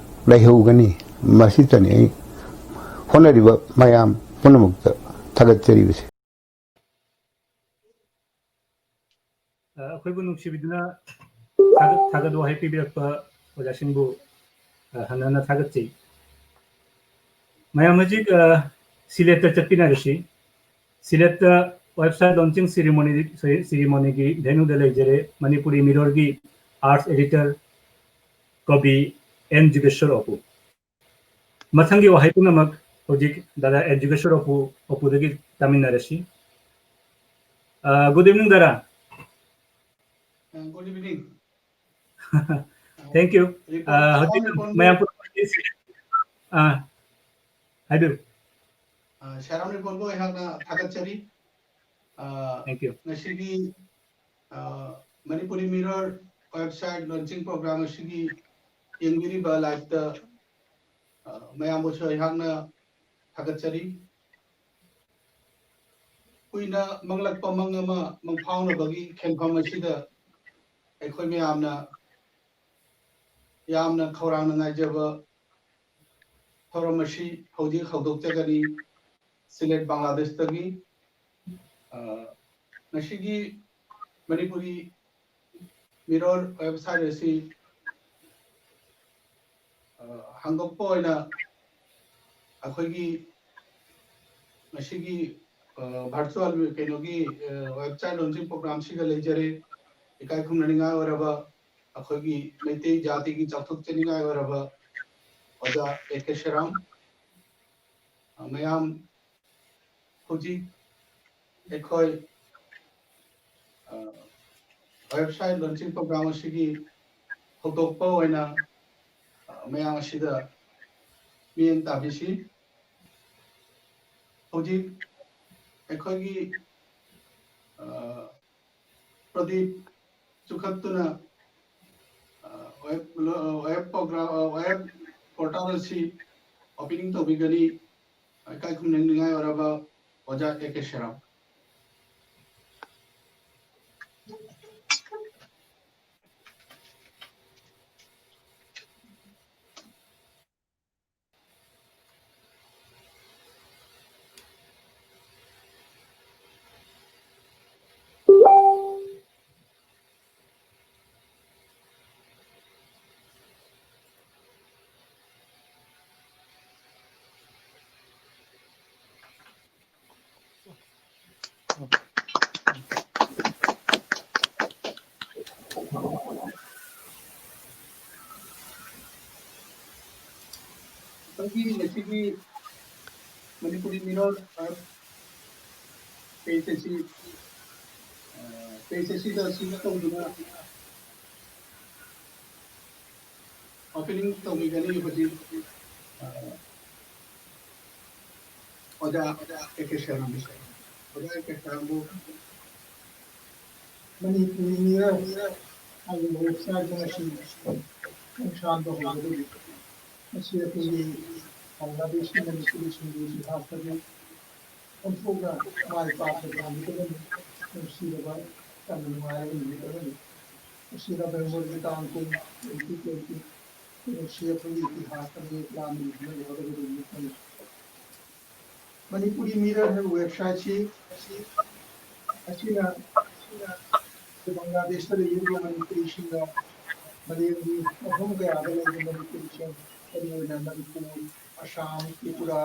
ꯂꯩꯍꯧꯒꯅꯤ꯫ ꯃꯁꯤꯇꯅꯤ ꯑꯩ ꯍꯣꯠꯅꯔꯤꯕ ꯃꯌꯥꯝ ꯄꯨꯝꯅꯃꯛꯇ ꯊꯥꯒꯠꯆꯔꯤꯕꯁꯦ꯫ ꯑ, ꯑꯩꯈꯣꯏꯕꯨ ꯅꯨꯡꯁꯤꯕꯤꯗꯨꯅ ꯊꯥꯒꯠ-, ꯊꯥꯒꯠ ꯋꯥꯍꯩ ꯄꯤꯕꯤꯔꯛꯄ ꯑꯣꯖꯥꯁꯤꯡꯕꯨ, ꯑ, ꯍꯟꯅ ꯍꯟꯅ ꯊꯥꯒꯠꯆꯩ꯫ ꯃꯌꯥꯝ ꯍꯧꯖꯤꯛ, ꯑ, ꯁꯤꯂꯦꯠꯇ ꯆꯠꯃꯤꯟꯅꯔꯁꯤ꯫ ꯁꯤꯂꯦꯠꯇ ꯋꯦꯕꯁꯥꯏꯠ ꯂꯣꯟꯆꯤꯡ ꯁꯦꯔꯤꯃꯣꯅꯤ, ꯁꯦꯔꯤꯃꯣꯅꯤꯒꯤ ꯚꯦꯅꯨꯗ ꯂꯩꯖꯔꯦ ꯃꯅꯤꯄꯨꯔꯤ ꯃꯤꯔꯣꯜꯒꯤ ꯑꯥꯔꯠꯁ ꯑꯦꯗꯤꯇꯔ ꯀꯕꯤ ꯑꯦꯟ ꯖꯨꯒꯦꯁ꯭ꯋꯔ ꯑꯣꯄꯨ꯫ ꯃꯊꯪꯒꯤ ꯋꯥꯍꯩ ꯄꯨꯝꯅꯃꯛ ꯍꯧꯖꯤꯛ ꯗꯥꯗꯥ ꯑꯦꯟ ꯖꯨꯒꯦꯁ꯭ꯋꯔ ꯑꯣꯄꯨ, ꯑꯣꯄꯨꯗꯒꯤ ꯇꯥꯃꯤꯟꯅꯔꯁꯤ꯫ ꯑ, good evening, ꯗꯥꯗꯥ꯫ Uh, good evening. Thank you. ꯔꯤꯄꯣꯟ, ꯑ, ꯍꯧꯖꯤꯛ ꯁꯦꯔꯥꯝ ꯔꯤꯄꯣꯟꯕꯨ, ꯃꯌꯥꯝ ꯄꯨꯝꯅꯃꯛ, ꯑ, ꯍꯥꯏꯕꯤꯌꯨ꯫ ꯑ, ꯁꯦꯔꯥꯝ ꯔꯤꯄꯣꯟꯕꯨ ꯑꯩꯍꯥꯛꯅ ꯊꯥꯒꯠꯆꯔꯤ꯫ ꯑ, Thank you. ꯉꯁꯤꯒꯤ, ꯑ, ꯃꯅꯤꯄꯨꯔꯤ ꯃꯤꯔꯣꯜ ꯋꯦꯕꯁꯥꯏꯠ ꯂꯣꯟꯆꯤꯡ ꯄ꯭ꯔꯣꯒ꯭ꯔꯥꯝ ꯑꯁꯤꯒꯤ ꯌꯦꯡꯕꯤꯔꯤꯕ ꯂꯥꯏꯚꯇ, ꯑ, ꯃꯌꯥꯝꯕꯨꯁꯨ ꯑꯩꯍꯥꯛꯅ ꯊꯥꯒꯠꯆꯔꯤ꯫ ꯀꯨꯏꯅ ꯃꯪꯂꯛꯄ ꯃꯪ ꯑꯃ ꯃꯪꯐꯥꯎꯅꯕꯒꯤ ꯈꯦꯟꯐꯝ ꯑꯁꯤꯗ ꯑꯩꯈꯣꯏ ꯃꯌꯥꯝꯅ ꯌꯥꯝꯅ ꯈꯧꯔꯥꯡꯅ ꯉꯥꯏꯖꯕ ꯊꯧꯔꯝ ꯑꯁꯤ ꯍꯧꯖꯤꯛ ꯍꯧꯗꯣꯛꯆꯒꯅꯤ꯫ ꯁꯤꯂꯦꯠ, ꯕꯪꯒ꯭ꯂꯥꯗꯦꯁꯇꯒꯤ, ꯑ, ꯉꯁꯤꯒꯤ ꯃꯅꯤꯄꯨꯔꯤ ꯃꯤꯔꯣꯜ ꯋꯦꯕꯁꯥꯏꯠ ꯑꯁꯤ, ꯑ, ꯍꯥꯡꯗꯣꯛꯄ ꯑꯣꯏꯅ ꯑꯩꯈꯣꯏꯒꯤ ꯉꯁꯤꯒꯤ, ꯑ, ꯚꯔꯆꯨꯋꯦꯜ ꯀꯩꯅꯣꯒꯤ, ꯑ, ꯋꯦꯕꯁꯥꯏꯠ ꯂꯣꯟꯆꯤꯡ ꯄ꯭ꯔꯣꯒ꯭ꯔꯥꯝꯁꯤꯗ ꯂꯩꯖꯔꯦ꯫ ꯏꯀꯥꯏ ꯈꯨꯝꯅꯅꯤꯡꯉꯥꯏ ꯑꯣꯏꯔꯕ ꯑꯩꯈꯣꯏꯒꯤ ꯃꯩꯇꯩ ꯖꯥꯇꯤꯒꯤ ꯆꯥꯎꯊꯣꯛꯆꯅꯤꯡꯉꯥꯏ ꯑꯣꯏꯔꯕ ꯑꯣꯖꯥ ꯑꯦ ꯀꯦ ꯁꯦꯔꯥꯝ, ꯑ, ꯃꯌꯥꯝ ꯍꯧꯖꯤꯛ ꯑꯩꯈꯣꯏ, ꯑ, ꯋꯦꯕꯁꯥꯏꯠ ꯂꯣꯟꯆꯤꯡ ꯄ꯭ꯔꯣꯒ꯭ꯔꯥꯝ ꯑꯁꯤꯒꯤ ꯍꯧꯗꯣꯛꯄ ꯑꯣꯏꯅ, ꯑ, ꯃꯌꯥꯝ ꯑꯁꯤꯗ ꯃꯤꯠꯌꯦꯡ ꯇꯥꯕꯤꯁꯤ꯫ ꯍꯧꯖꯤꯛ ꯑꯩꯈꯣꯏꯒꯤ, ꯑ, ꯄ꯭ꯔꯗꯤꯞ ꯆꯨꯈꯠꯇꯨꯅ, ꯑ, ꯋꯦꯕ, ꯑ, ꯋꯦꯕ ꯄ꯭ꯔꯣꯒ꯭ꯔꯥꯝ, ꯑ, ꯋꯦꯕ ꯄꯣꯔꯇꯥꯜ ꯑꯁꯤ ꯑꯣꯄꯦꯅꯤꯡ ꯇꯧꯕꯤꯒꯅꯤ꯫ ꯏꯀꯥꯏ ꯈꯨꯝꯅꯅꯤꯡꯉꯥꯏ ꯑꯣꯏꯔꯕ ꯑꯣꯖꯥ ꯑꯦ ꯀꯦ ꯁꯦꯔꯥꯝ꯫ ꯑꯩꯈꯣꯏꯒꯤ ꯉꯁꯤꯒꯤ ꯃꯅꯤꯄꯨꯔꯤ ꯃꯤꯔꯣꯜ ꯑꯥꯔꯠ ꯄꯦꯖ ꯑꯁꯤ, ꯑ, ꯄꯦꯖ ꯑꯁꯤꯗ ꯑꯁꯤ ꯇꯧꯗꯨꯅ ꯑꯣꯄꯦꯅꯤꯡ ꯇꯧꯕꯤꯒꯅꯤ ꯍꯧꯖꯤꯛ, ꯑ, ꯑꯣꯖꯥ ꯑꯦ ꯀꯦ ꯁꯔꯃꯅꯤ꯫ ꯑꯣꯖꯥ ꯑꯦ ꯀꯦ ꯁꯔꯃꯕꯨ ꯃꯅꯤꯄꯨꯔꯤ ꯃꯤꯔꯣꯜ ꯍꯥꯏꯕ ꯋꯦꯕꯁꯥꯏꯠ ꯑꯁꯤ ꯈꯣꯡꯁꯥꯟꯕ ꯍꯧꯕꯗꯒꯤ ꯃꯁꯤ ꯑꯩꯈꯣꯏꯒꯤ ꯕꯪꯒ꯭ꯂꯥꯗꯦꯁꯀꯤ ꯃꯅꯤꯄꯨꯔꯤꯁꯤꯡꯒꯤ ꯏꯇꯤꯍꯥꯁꯇꯗꯤ ꯑꯣꯟꯊꯣꯛꯅ ꯃꯥꯏ ꯄꯥꯛꯄ ꯅꯨꯃꯤꯠ ꯑꯃꯅꯤ, ꯅꯨꯡꯁꯤꯔꯕ, ꯌꯥꯝꯅ ꯅꯨꯡꯉꯥꯏꯔꯕ ꯅꯨꯃꯤꯠ ꯑꯃꯅꯤ꯫ ꯃꯁꯤ ꯅꯕꯦꯝꯕꯔꯒꯤ ꯇꯥꯡ ꯀꯨꯟ, twenty twenty, ꯅꯨꯡꯁꯤ ꯑꯩꯈꯣꯏꯒꯤ ꯏꯇꯤꯍꯥꯁꯇ ꯃꯤꯠ ꯂꯥꯝꯅ ꯌꯦꯡꯕ ꯌꯥꯒꯗꯕ ꯅꯨꯃꯤꯠ ꯑꯃꯅꯤ꯫ ꯃꯅꯤꯄꯨꯔꯤ ꯃꯤꯔꯣꯜ ꯍꯥꯏꯕ ꯋꯦꯕꯁꯥꯏꯠꯁꯤ ꯑꯁꯤꯅ ꯕꯪꯒ꯭ꯂꯥꯗꯦꯁꯇ ꯂꯩꯔꯤꯕ ꯃꯅꯤꯄꯨꯔꯤꯁꯤꯡꯒ ꯃꯥꯂꯦꯝꯒꯤ ꯃꯐꯝ ꯀꯌꯥꯗ ꯂꯩꯕ ꯃꯅꯤꯄꯨꯔꯤꯁꯤꯡ, ꯃꯔꯨꯑꯣꯏꯅ ꯃꯅꯤꯄꯨꯔ, ꯑꯁꯥꯝ, ꯇ꯭ꯔꯤꯄꯨꯔꯥ,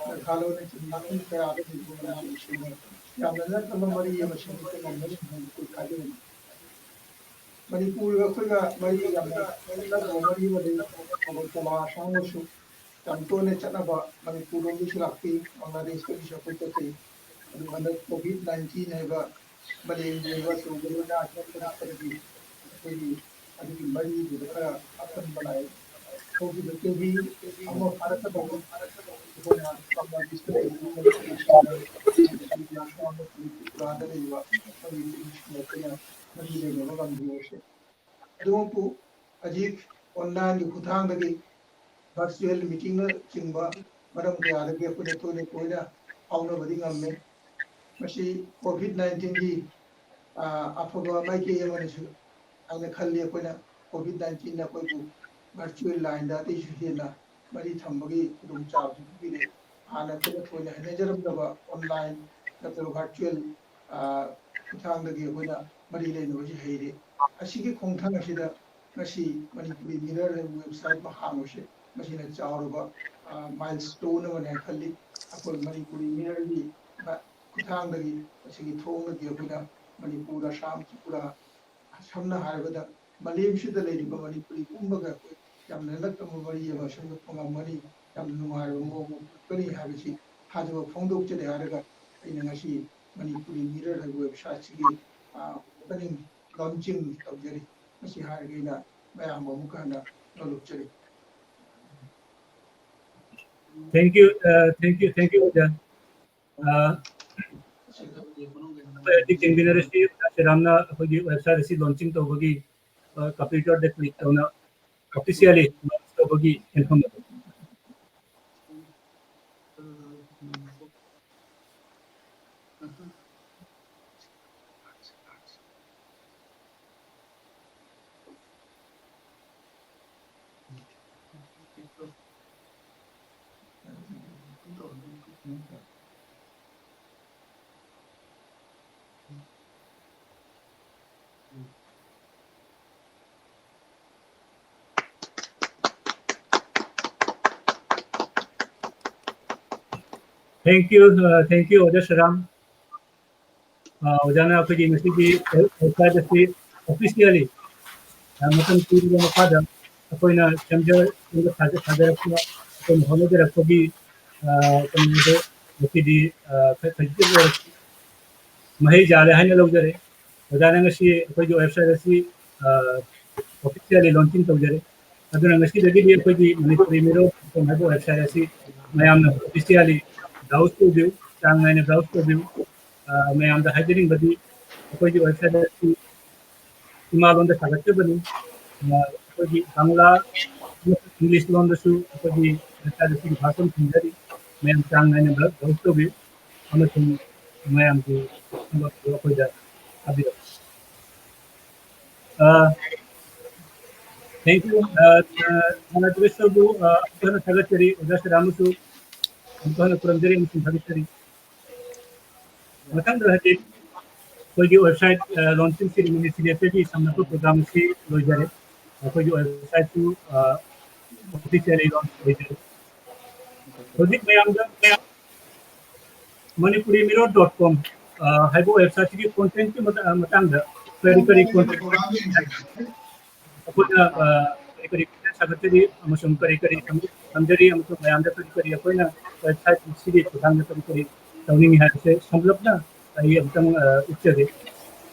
ꯃꯦꯘꯥꯂꯌꯅꯆꯤꯡꯕ ꯃꯐꯝ ꯀꯌꯥꯗ ꯂꯩꯕ ꯃꯅꯤꯄꯨꯔꯤꯁꯤꯡꯒ ꯌꯥꯝꯅ ꯅꯛꯅꯕ ꯃꯔꯤ ꯑꯃ ꯁꯦꯝꯒꯠꯄ ꯉꯝꯒꯅꯤ ꯍꯥꯏꯅ ꯑꯩꯈꯣꯏ ꯊꯥꯖꯩ꯫ ꯃꯅꯤꯄꯨꯔꯒ ꯑꯩꯈꯣꯏꯒ ꯃꯔꯤ ꯌꯥꯝꯅ ꯅꯛꯅꯕ ꯃꯔꯤ ꯑꯃ ꯂꯩ꯫ ꯑꯒꯔꯇꯂꯥ ꯑꯁꯥꯝꯒꯁꯨ ꯌꯥꯝ ꯇꯣꯏꯅ ꯆꯠꯅꯕ ꯃꯅꯤꯄꯨꯔ ꯂꯣꯝꯗꯒꯤꯁꯨ ꯂꯥꯛꯄꯤ, ꯕꯪꯒ꯭ꯂꯥꯗꯦꯁꯇꯒꯤꯁꯨ ꯑꯩꯈꯣꯏ ꯆꯠꯆꯩ꯫ ꯑꯗꯨ ꯍꯟꯗꯛ ꯀꯣꯚꯤꯗ ꯅꯥꯏꯟꯇꯤꯟ ꯍꯥꯏꯕ ꯃꯥꯂꯦꯝꯒꯤ ꯑꯣꯏꯕ ꯑꯆꯧꯕ ꯂꯥꯏꯅꯥ ꯑꯁꯤꯅ ꯊꯣꯛꯂꯛꯄꯗꯒꯤ ꯑꯩꯈꯣꯏꯒꯤ ꯑꯗꯨꯒꯤ ꯃꯔꯤꯗꯨꯗ ꯈꯔ ꯑꯄꯟꯕ ꯂꯥꯛꯑꯦ꯫ ꯍꯧꯈꯤꯕ ꯆꯍꯤ ꯑꯃ ꯐꯥꯔꯛꯀꯗꯧꯔꯦ ꯑꯩꯈꯣꯏꯅ ꯕꯪꯒ꯭ꯂꯥꯗꯦꯁꯇ ꯂꯩꯔꯤꯕ ꯃꯅꯤꯄꯨꯔꯤꯁꯤꯡꯒ ꯇ꯭ꯔꯤꯄꯨꯔꯥꯗ ꯂꯩꯔꯤꯕ ꯃꯅꯤꯄꯨꯔꯤꯁꯤꯡꯒ ꯑꯩꯈꯣꯏꯅ ꯃꯔꯤ ꯂꯩꯅꯕ ꯉꯝꯗ꯭ꯔꯤꯕꯁꯦ꯫ ꯑꯗꯨꯃꯛꯄꯨ ꯍꯧꯖꯤꯛ ꯑꯣꯟꯂꯥꯏꯟꯒꯤ ꯈꯨꯠꯊꯥꯡꯗꯒꯤ ꯚꯔꯆꯨꯋꯦꯜ ꯃꯤꯇꯤꯡꯅꯆꯤꯡꯕ ꯃꯔꯝ ꯀꯌꯥꯗꯒꯤ ꯑꯩꯈꯣꯏꯅ ꯇꯣꯏꯅ ꯇꯣꯏꯅ ꯐꯥꯎꯅꯕꯗꯤ ꯉꯝꯃꯦ꯫ ꯃꯁꯤ ꯀꯣꯚꯤꯗ ꯅꯥꯏꯟꯇꯤꯟꯒꯤ ꯑꯐꯕ ꯃꯥꯏꯀꯩ ꯑꯃꯅꯁꯨ ꯍꯥꯏꯅ ꯈꯜꯂꯤ꯫ ꯑꯩꯈꯣꯏꯅ ꯀꯣꯚꯤꯗ ꯅꯥꯏꯟꯇꯤꯟꯅ ꯑꯩꯈꯣꯏꯕꯨ ꯚꯔꯆꯨꯋꯦꯜ ꯂꯥꯏꯟꯗ ꯑꯇꯩꯁꯨ ꯍꯦꯟꯅ ꯃꯔꯤ ꯊꯝꯕꯒꯤ ꯈꯨꯗꯣꯡꯆꯥꯕꯁꯨ ꯄꯤꯕꯤꯔꯦ꯫ ꯍꯥꯟꯅ ꯑꯩꯈꯣꯏꯅ ꯊꯣꯏꯅ ꯍꯩꯅꯖꯔꯝꯗꯕ ꯑꯣꯟꯂꯥꯏꯟ ꯅꯠꯇ꯭ꯔꯒ ꯚꯔꯆꯨꯋꯦꯜ ꯈꯨꯠꯊꯥꯡꯗꯒꯤ ꯑꯩꯈꯣꯏꯅ ꯃꯔꯤ ꯂꯩꯅꯕꯁꯤ ꯍꯩꯔꯦ꯫ ꯑꯁꯤꯒꯤ ꯈꯣꯡꯊꯥꯡ ꯑꯁꯤꯗ ꯉꯁꯤ ꯃꯅꯤꯄꯨꯔꯤ ꯃꯤꯔꯣꯜ ꯍꯥꯏꯕ ꯋꯦꯕꯁꯥꯏꯠ ꯑꯃ ꯍꯥꯡꯕꯁꯦ ꯃꯁꯤꯅ ꯆꯥꯎꯔꯕ ꯃꯥꯏꯜꯁ꯭ꯇꯣꯟ ꯑꯃꯅꯦ ꯈꯜꯂꯤ꯫ ꯑꯩꯈꯣꯏ ꯃꯅꯤꯄꯨꯔꯤ ꯃꯤꯔꯣꯜꯒꯤ ꯈꯨꯠꯊꯥꯡꯗꯒꯤ ꯃꯁꯤꯒꯤ ꯊꯣꯡꯅꯗꯤ ꯑꯩꯈꯣꯏꯅ ꯃꯅꯤꯄꯨꯔ, ꯑꯁꯥꯝ, ꯇ꯭ꯔꯤꯄꯨꯔꯥ, ꯁꯝꯅ ꯍꯥꯏꯔꯕꯗ ꯃꯥꯂꯦꯝꯁꯤꯗ ꯂꯩꯔꯤꯕ ꯃꯅꯤꯄꯨꯔꯤ ꯄꯨꯝꯕꯒ ꯑꯩꯈꯣꯏ ꯌꯥꯝꯅ ꯅꯛꯅꯕ ꯃꯔꯤ ꯑꯃ ꯁꯦꯝꯒꯠꯄ ꯉꯝꯒꯅꯤ꯫ ꯌꯥꯝꯅ ꯅꯨꯡꯉꯥꯏꯕ ꯃꯑꯣꯡ ꯑꯃ ꯎꯠꯄꯅꯤ ꯍꯥꯏꯕꯁꯤ ꯊꯥꯖꯕ ꯐꯣꯡꯗꯣꯛꯆꯔꯤ ꯍꯥꯏꯔꯒ ꯑꯩꯅ ꯉꯁꯤ ꯃꯅꯤꯄꯨꯔꯤ ꯃꯤꯔꯔ ꯍꯥꯏꯕ ꯋꯦꯕꯁꯥꯏꯠꯁꯤꯒꯤ ꯑꯣꯄꯅꯤꯡ ꯂꯣꯟꯆꯤꯡ ꯇꯧꯖꯔꯤ꯫ ꯃꯁꯤ ꯍꯥꯏꯔꯒ ꯑꯩꯅ ꯃꯌꯥꯝꯕꯨ ꯑꯃꯨꯛꯀ ꯍꯟꯅ ꯅꯣꯂꯨꯛꯆꯔꯤ꯫ Thank you, uh, thank you, thank you, ꯑꯣꯖꯥ꯫ Uh, ꯑꯩꯈꯣꯏ ꯍꯧꯖꯤꯛ ꯌꯦꯡꯕꯤꯅꯔꯤꯁꯤ ꯑꯣꯖꯥ ꯁꯤꯔꯥꯝꯅ ꯑꯩꯈꯣꯏꯒꯤ ꯋꯦꯕꯁꯥꯏꯠ ꯑꯁꯤ ꯂꯣꯟꯆꯤꯡ ꯇꯧꯕꯒꯤ ꯀꯝꯄ꯭ꯌꯨꯇꯔꯗ ꯀ꯭ꯂꯤꯛ ꯇꯧꯅ ꯑꯣꯐꯤꯁꯤꯌꯦꯜꯂꯤ ꯂꯣꯟꯆ ꯇꯧꯕꯒꯤ ꯌꯦꯡꯐꯝ ꯑꯗꯨ꯫ Thank you, uh, thank you, ꯑꯣꯖꯥ ꯁꯤꯔꯥꯝ꯫ ꯑ, ꯑꯣꯖꯥꯅ ꯑꯩꯈꯣꯏꯒꯤ ꯉꯁꯤꯒꯤ ꯋꯦꯕꯁꯥꯏꯠ ꯑꯁꯤ ꯑꯣꯐꯤꯁꯤꯌꯦꯜꯂꯤ ꯃꯇꯝ ꯀꯨꯏꯔꯕ ꯃꯈꯥꯗ ꯑꯩꯈꯣꯏꯅ ꯁꯦꯝꯖ ꯁꯦꯝꯒꯠ ꯁꯥꯖ- ꯁꯥꯖꯔꯛꯄ, ꯑꯩꯈꯣꯏꯅ ꯍꯣꯠꯅꯖꯔꯛꯄꯒꯤ, ꯑ, ꯀꯩꯅꯣꯗꯣ ꯉꯁꯤꯗꯤ, ꯑ, ꯈ- ꯈꯖꯤꯛꯇꯪ ꯑꯣꯏꯔꯁꯨ ꯃꯍꯩ ꯌꯥꯜꯂꯦ ꯍꯥꯏꯅ ꯂꯧꯖꯔꯦ꯫ ꯑꯣꯖꯥꯅ ꯉꯁꯤ ꯑꯩꯈꯣꯏꯒꯤ ꯋꯦꯕꯁꯥꯏꯠ ꯑꯁꯤ, ꯑ, ꯑꯣꯐꯤꯁꯤꯌꯦꯜꯂꯤ ꯂꯣꯟꯆꯤꯡ ꯇꯧꯖꯔꯦ꯫ ꯑꯗꯨꯅ ꯉꯁꯤꯗꯒꯤꯗꯤ ꯑꯩꯈꯣꯏꯒꯤ ꯃꯅꯤꯄꯨꯔꯤ ꯃꯤꯔꯣꯜ ꯍꯥꯏꯕ ꯋꯦꯕꯁꯥꯏꯠ ꯑꯁꯤ ꯃꯌꯥꯝꯅ ꯑꯣꯐꯤꯁꯤꯌꯦꯜꯂꯤ ꯕ꯭ꯔꯥꯎꯖ ꯇꯧꯕꯤꯌꯨ, ꯆꯥꯡ ꯅꯥꯏꯅ ꯕ꯭ꯔꯥꯎꯖ ꯇꯧꯕꯤꯌꯨ꯫ ꯑ, ꯃꯌꯥꯝꯗ ꯍꯥꯏꯖꯅꯤꯡꯕꯗꯤ ꯑꯩꯈꯣꯏꯒꯤ ꯋꯦꯕꯁꯥꯏꯠ ꯑꯁꯤ ꯏꯃꯥ ꯂꯣꯟꯗ ꯁꯥꯒꯠꯆꯕꯅꯤ꯫ ꯑ, ꯑꯩꯈꯣꯏꯒꯤ ꯕꯪꯂꯥ ꯑꯃꯁꯨꯡ ꯏꯪꯂꯤꯁ ꯂꯣꯟꯗꯁꯨ ꯑꯩꯈꯣꯏꯒꯤ ꯋꯦꯕꯁꯥꯏꯠ ꯑꯁꯤꯒꯤ ꯚꯥꯔꯁꯟ ꯊꯝꯖꯔꯤ꯫ ꯃꯌꯥꯝ ꯆꯥꯡ ꯅꯥꯏꯅ ꯕ꯭ꯔꯥꯎꯖ ꯇꯧꯕꯤꯌꯨ ꯑꯃꯁꯨꯡ ꯃꯌꯥꯝꯒꯤ ꯊꯕꯛꯇꯨ ꯑꯩꯈꯣꯏꯗ ꯊꯥꯕꯤꯔꯛꯎ꯫ ꯑ, thank you. ꯑ, ꯑ, ꯁꯥꯟꯅ ꯗ꯭ꯔꯦꯁꯇꯕꯨ, ꯑ, ꯑꯃꯨꯛ ꯍꯟꯅ ꯊꯥꯒꯠꯆꯔꯤ꯫ ꯑꯣꯖꯥ ꯁꯤꯔꯥꯝꯕꯨꯁꯨ ꯑꯃꯨꯛ ꯍꯟꯅ ꯈꯨꯔꯨꯝꯖꯔꯤ ꯑꯃꯁꯨꯡ ꯊꯥꯒꯠꯆꯔꯤ꯫ ꯃꯊꯪꯗ ꯍꯧꯖꯤꯛ ꯑꯩꯈꯣꯏꯒꯤ ꯋꯦꯕꯁꯥꯏꯠ, ꯑ, ꯂꯣꯟꯆꯤꯡ ꯁꯦꯔꯤꯃꯣꯅꯤ ꯁꯤꯒꯤ ꯁꯝꯅꯄ ꯄ꯭ꯔꯣꯒ꯭ꯔꯥꯝ ꯑꯁꯤ ꯂꯣꯏꯖꯔꯦ꯫ ꯑꯩꯈꯣꯏꯒꯤ ꯋꯦꯕꯁꯥꯏꯠꯁꯨ, ꯑ, ꯑꯣꯐꯤꯁꯤꯌꯦꯜꯂꯤ ꯂꯣꯟꯆ ꯑꯣꯏꯖꯔꯦ꯫ ꯍꯧꯖꯤꯛ ꯃꯌꯥꯝꯗ, ꯃꯌꯥꯝ ꯃꯅꯤꯄꯨꯔꯤ ꯃꯤꯔꯣꯜ ꯗꯣꯠ ꯀꯣꯝ, ꯑ, ꯍꯥꯏꯕ ꯋꯦꯕꯁꯥꯏꯠꯁꯤꯒꯤ ꯀꯣꯟꯇꯦꯟꯠꯀꯤ ꯃꯇꯥ-, ꯃꯇꯥꯡꯗ ꯀꯔꯤ ꯀꯔꯤ ꯀꯣꯟꯇꯦꯟꯠ ꯑꯩꯈꯣꯏꯅ, ꯑ, ꯀꯔꯤ ꯀꯔꯤ ꯀꯣꯟꯇꯦꯟꯠ ꯊꯥꯒꯠꯆꯔꯤ ꯑꯃꯁꯨꯡ ꯀꯔꯤ ꯀꯔꯤ ꯊꯝ-, ꯊꯝꯖꯔꯤ ꯑꯃꯁꯨꯡ ꯃꯌꯥꯝꯗ ꯀꯔꯤ ꯀꯔꯤ ꯑꯩꯈꯣꯏꯅ website ꯁꯤꯒꯤ ꯈꯨꯠꯊꯥꯡꯗ ꯀꯔꯤ ꯀꯔꯤ ꯇꯧꯅꯤꯡꯉꯤ ꯍꯥꯏꯕꯁꯦ ꯁꯝꯂꯞꯅ ꯑꯩ ꯑꯃꯨꯛꯇꯪ, ꯑ, ꯎꯠꯆꯒꯦ꯫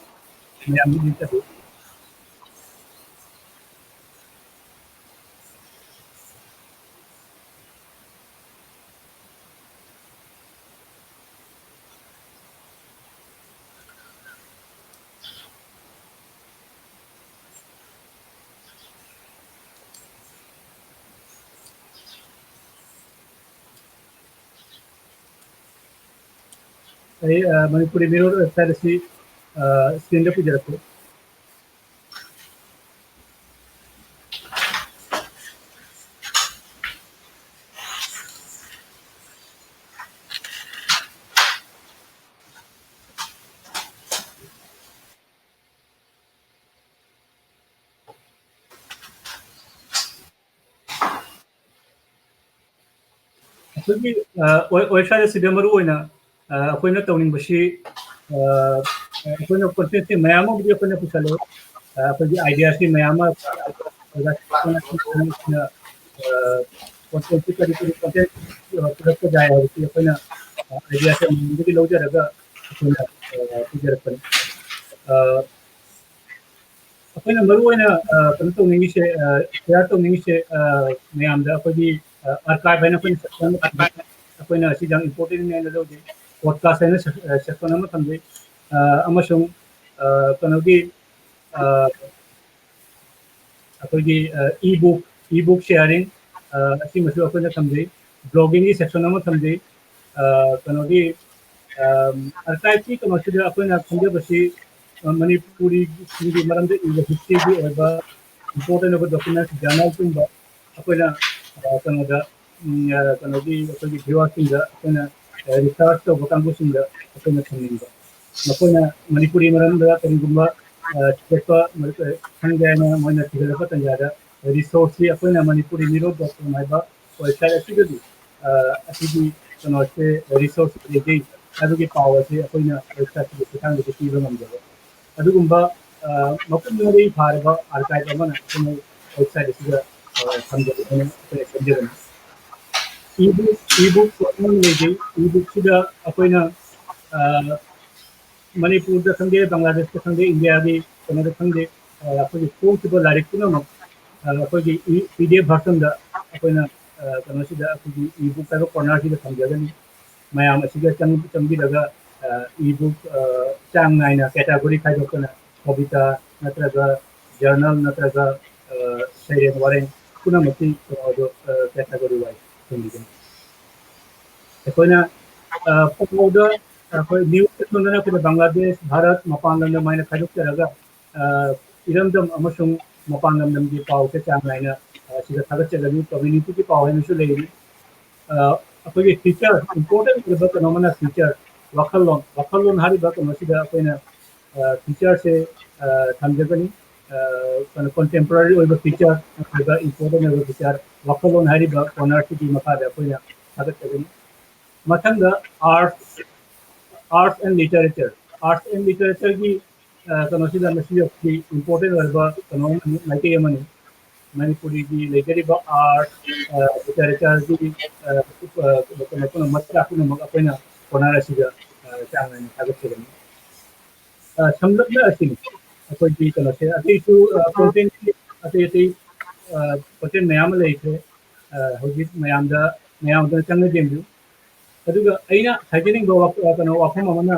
ꯃꯌꯥꯝꯒꯤ interview꯫ ꯑꯩ, ꯑ, ꯃꯅꯤꯄꯨꯔꯤ ꯃꯤꯔꯣꯜ website ꯑꯁꯤ, ꯑ, screenꯗ ꯄꯨꯖꯔꯛꯀꯦ꯫ ꯑꯩꯈꯣꯏꯒꯤ, ꯑ, ꯋꯦ-, website ꯑꯁꯤꯗ ꯃꯔꯨꯑꯣꯏꯅ, ꯑ, ꯑꯩꯈꯣꯏꯅ ꯇꯧꯅꯤꯡꯕꯁꯤ, ꯑ, ꯑꯩꯈꯣꯏꯅ contentꯁꯦ ꯃꯌꯥꯝ ꯑꯃꯕꯨꯗꯤ ꯑꯩꯈꯣꯏꯅ ꯄꯨꯁꯜꯂꯦ꯫ ꯑ, ꯑꯩꯈꯣꯏꯒꯤ ideaꯁꯤ ꯃꯌꯥꯝ ꯑꯃ ꯑ, contentꯁꯤ ꯀꯔꯤ ꯀꯔꯤ content, ꯑ, ꯄꯨꯔꯛꯄ ꯌꯥꯏ ꯍꯥꯏꯕꯁꯤ ꯑꯩꯈꯣꯏꯅ, ꯑ, ideaꯁꯦ ꯃꯌꯥꯝꯗꯒꯤ ꯂꯧꯖꯔꯒ ꯑꯩꯈꯣꯏꯅ, ꯑ, ꯄꯨꯖꯔꯛꯄꯅꯤ꯫ ꯑ, ꯑꯩꯈꯣꯏꯅ ꯃꯔꯨꯑꯣꯏꯅ, ꯑ, ꯀꯩꯅꯣ ꯇꯧꯅꯤꯡꯉꯤꯁꯦ, ꯑ, share ꯇꯧꯅꯤꯡꯉꯤꯁꯦ, ꯑ, ꯃꯌꯥꯝꯗ ꯑꯩꯈꯣꯏꯒꯤ, ꯑ, archive ꯍꯥꯏꯅ ꯑꯩꯈꯣꯏꯅ section ꯑꯃ ꯊꯝꯖꯩ꯫ ꯑꯩꯈꯣꯏꯅ ꯑꯁꯤ ꯌꯥꯝ important ꯍꯥꯏꯅ ꯂꯧꯖꯩ꯫ Podcast ꯍꯥꯏꯅ sec-, ꯑ, section ꯑꯃ ꯊꯝꯖꯩ꯫ ꯑ, ꯑꯃꯁꯨꯡ, ꯑ, ꯀꯩꯅꯣꯒꯤ, ꯑ, ꯑꯩꯈꯣꯏꯒꯤ, ꯑ, e-book, e-book sharing, ꯑ, ꯑꯁꯤꯃꯁꯨ ꯑꯩꯈꯣꯏꯅ ꯊꯝꯖꯩ꯫ Bloggingꯒꯤ section ꯑꯃ ꯊꯝꯖꯩ꯫ ꯑ, ꯀꯩꯅꯣꯒꯤ, ꯑ, archiveꯀꯤ ꯀꯩꯅꯣꯁꯤꯗ ꯑꯩꯈꯣꯏꯅ ꯈꯟꯖꯕꯁꯤ, ꯑ, ꯃꯅꯤꯄꯨꯔꯤꯒꯤ ꯃꯔꯝꯗ ꯏꯕ historyꯒꯤ ꯑꯣꯏꯕ important ꯑꯣꯏꯕ documents, journalꯀꯨꯝꯕ ꯑꯩꯈꯣꯏꯅ, ꯑ, ꯀꯩꯅꯣꯗ, ꯎꯝ, ꯑ, ꯀꯩꯅꯣꯒꯤ ꯑꯩꯈꯣꯏꯒꯤ viewerꯁꯤꯡꯗ ꯑꯩꯈꯣꯏꯅ, ꯑ, research ꯇꯧꯕ ꯀꯥꯡꯕꯨꯁꯤꯡꯗ ꯑꯩꯈꯣꯏꯅ ꯊꯝꯅꯤꯡꯕ꯫ ꯃꯈꯣꯏꯅ ꯃꯅꯤꯄꯨꯔꯤ ꯃꯔꯝꯗ ꯀꯔꯤꯒꯨꯝꯕ, ꯑ, ꯊꯤꯒꯠꯄ, ꯑ, ꯈꯪꯒꯦ ꯍꯥꯏꯅ ꯃꯣꯏꯅ ꯊꯤꯒꯠꯂꯛꯄ ꯇꯥꯟꯖꯥꯗ resourceꯁꯤ ꯑꯩꯈꯣꯏꯅ ꯃꯅꯤꯄꯨꯔꯤ ꯃꯤꯔꯣꯜ dot com ꯍꯥꯏꯕ website ꯑꯁꯤꯗꯒꯤ, ꯑ, ꯑꯁꯤꯒꯤ ꯀꯩꯅꯣꯁꯦ resource ꯂꯩꯖꯩ ꯍꯥꯏꯕꯒꯤ ꯄꯥꯎ ꯑꯁꯤ ꯑꯩꯈꯣꯏꯅ websiteꯀꯤ ꯈꯨꯠꯊꯥꯡꯗꯒꯤ ꯄꯤꯕ ꯉꯝꯖꯕ꯫ ꯑꯗꯨꯒꯨꯝꯕ, ꯑ, ꯃꯄꯨꯡ ꯃꯔꯩ ꯐꯥꯔꯕ archive ꯑꯃꯅ ꯑꯩꯈꯣꯏꯅ website ꯑꯁꯤꯗ, ꯊꯝꯖꯕꯅꯤ, ꯑꯩꯈꯣꯏꯅ ꯁꯦꯝꯖꯕꯅꯤ꯫ ꯏꯕꯨꯛ ꯏꯕꯨꯛ ꯄꯣꯠ ꯑꯃ ꯂꯩꯖꯩ꯫ ꯏꯕꯨꯛꯁꯤꯗ ꯑꯩꯈꯣꯏꯅ ꯃꯅꯤꯄꯨꯔꯗ ꯈꯪꯗꯦ, ꯕꯪꯒ꯭ꯂꯥꯗꯦꯁꯇ ꯈꯪꯗꯦ, ꯏꯟꯗꯤꯌꯥꯒꯤ ꯀꯩꯅꯣꯗ ꯈꯪꯗꯦ, ꯑꯩꯈꯣꯏꯒꯤ ꯐꯣꯡꯈꯤꯕ ꯂꯥꯏꯔꯤꯛ ꯄꯨꯝꯅꯃꯛ ꯑꯩꯈꯣꯏꯒꯤ ꯄꯤ ꯗꯤ ꯑꯦꯐ ꯚꯔꯁꯟꯗ ꯑꯩꯈꯣꯏꯅ ꯀꯩꯅꯣꯁꯤꯗ, ꯑꯩꯈꯣꯏꯒꯤ ꯏꯕꯨꯛ ꯍꯥꯏꯕ ꯀꯣꯔꯅꯔꯁꯤꯗ ꯊꯝꯖꯒꯅꯤ꯫ ꯃꯌꯥꯝ ꯑꯁꯤꯒ ꯆꯪꯕꯤꯔꯒ ꯏꯕꯨꯛ ꯆꯥꯡ ꯅꯥꯏꯅ ꯀꯦꯇꯥꯒꯣꯔꯤ ꯈꯥꯏꯗꯣꯛꯇꯅ ꯀꯕꯤꯇꯥ ꯅꯠꯇ꯭ꯔꯒ ꯖꯔꯅꯦꯜ ꯅꯠꯇ꯭ꯔꯒ ꯁꯩꯔꯦꯡ ꯋꯥꯔꯦꯡ ꯄꯨꯝꯅꯃꯛꯀꯤ ꯀꯩꯅꯣꯗꯣ ꯀꯦꯇꯥꯒꯣꯔꯤ ꯋꯥꯏꯁ ꯊꯝꯕꯤꯒꯅꯤ꯫ ꯑꯩꯈꯣꯏꯅ ꯄꯥꯎꯗ ꯑꯩꯈꯣꯏ ꯅ꯭ꯌꯨꯁ ꯁꯦꯛꯁꯟꯗꯅ ꯑꯩꯈꯣꯏꯅ ꯕꯪꯒ꯭ꯂꯥꯗꯦꯁ, ꯚꯥꯔꯠ, ꯃꯄꯥꯟ ꯂꯝꯗ ꯃꯥꯏꯅ ꯈꯥꯏꯗꯣꯛꯆꯔꯒ ꯏꯔꯝꯗꯝ ꯑꯃꯁꯨꯡ ꯃꯄꯥꯟ ꯂꯝꯗꯝꯒꯤ ꯄꯥꯎꯁꯦ ꯆꯥꯡ ꯅꯥꯏꯅ ꯁꯤꯗ ꯊꯥꯒꯠꯆꯒꯅꯤ꯫ ꯀꯝꯃ꯭ꯌꯨꯅꯤꯇꯤꯒꯤ ꯄꯥꯎ ꯍꯥꯏꯅꯁꯨ ꯂꯩꯔꯤ꯫ ꯑꯩꯈꯣꯏꯒꯤ ꯐꯤꯆꯔ, ꯏꯝꯄꯣꯔꯇꯦꯟ ꯑꯣꯏꯕ ꯀꯩꯅꯣ ꯑꯃꯅ ꯐꯤꯆꯔ, ꯋꯥꯈꯜꯂꯣꯟ꯫ ꯋꯥꯈꯜꯂꯣꯟ ꯍꯥꯏꯔꯤꯕ ꯀꯩꯅꯣꯁꯤꯗ ꯑꯩꯈꯣꯏꯅ ꯐꯤꯆꯔꯁꯦ ꯊꯝꯖꯒꯅꯤ꯫ ꯀꯩꯅꯣ, ꯀꯣꯟꯇꯦꯝꯄꯣꯔꯔꯤ ꯑꯣꯏꯕ ꯐꯤꯆꯔ ꯅꯠꯇ꯭ꯔꯒ ꯏꯝꯄꯣꯔꯇꯦꯟ ꯑꯣꯏꯕ ꯐꯤꯆꯔ, ꯋꯥꯈꯜꯂꯣꯟ ꯍꯥꯏꯔꯤꯕ ꯀꯣꯔꯅꯔꯁꯤꯒꯤ ꯃꯈꯥꯗ ꯑꯩꯈꯣꯏꯅ ꯊꯥꯒꯠꯆꯒꯅꯤ꯫ ꯃꯊꯪꯗ arts, arts and literature, arts and literature ꯒꯤ ꯀꯩꯅꯣꯁꯤꯗ ꯃꯁꯤ ꯏꯝꯄꯣꯔꯇꯦꯟ ꯑꯣꯏꯔꯕ ꯀꯩꯅꯣ ꯑꯃꯅꯤ, ꯃꯥꯏꯀꯩ ꯑꯃꯅꯤ꯫ ꯃꯅꯤꯄꯨꯔꯤꯒꯤ ꯂꯩꯖꯔꯤꯕ ꯑꯥꯔꯠ, ꯂꯤꯇꯔꯦꯆꯔꯒꯤ ꯀꯩꯅꯣ ꯄꯨꯝꯅꯃꯛ, ꯃꯆꯥꯛ ꯄꯨꯝꯅꯃꯛ ꯑꯩꯈꯣꯏꯅ ꯀꯣꯔꯅꯔ ꯑꯁꯤꯗ ꯆꯥꯡ ꯅꯥꯏꯅ ꯊꯥꯒꯠꯆꯒꯅꯤ꯫ ꯁꯝꯂꯞꯅ ꯑꯁꯤꯅꯤ ꯑꯩꯈꯣꯏꯒꯤ ꯀꯩꯅꯣꯁꯦ꯫ ꯑꯇꯩꯁꯨ ꯀꯣꯟꯇꯦꯟ ꯑꯇꯩ ꯑꯇꯩ ꯀꯣꯟꯇꯦꯟ ꯃꯌꯥꯝ ꯑꯃ ꯂꯩꯈ꯭ꯔꯦ꯫ ꯍꯧꯖꯤꯛ ꯃꯌꯥꯝꯗ, ꯃꯌꯥꯝꯗ ꯆꯪꯅ ꯌꯦꯡꯕꯤꯌꯨ꯫ ꯑꯗꯨꯒ ꯑꯩꯅ ꯍꯥꯏꯖꯅꯤꯡꯕ ꯋꯥ-, ꯀꯩꯅꯣ, ꯋꯥꯐꯝ ꯑꯃꯅ,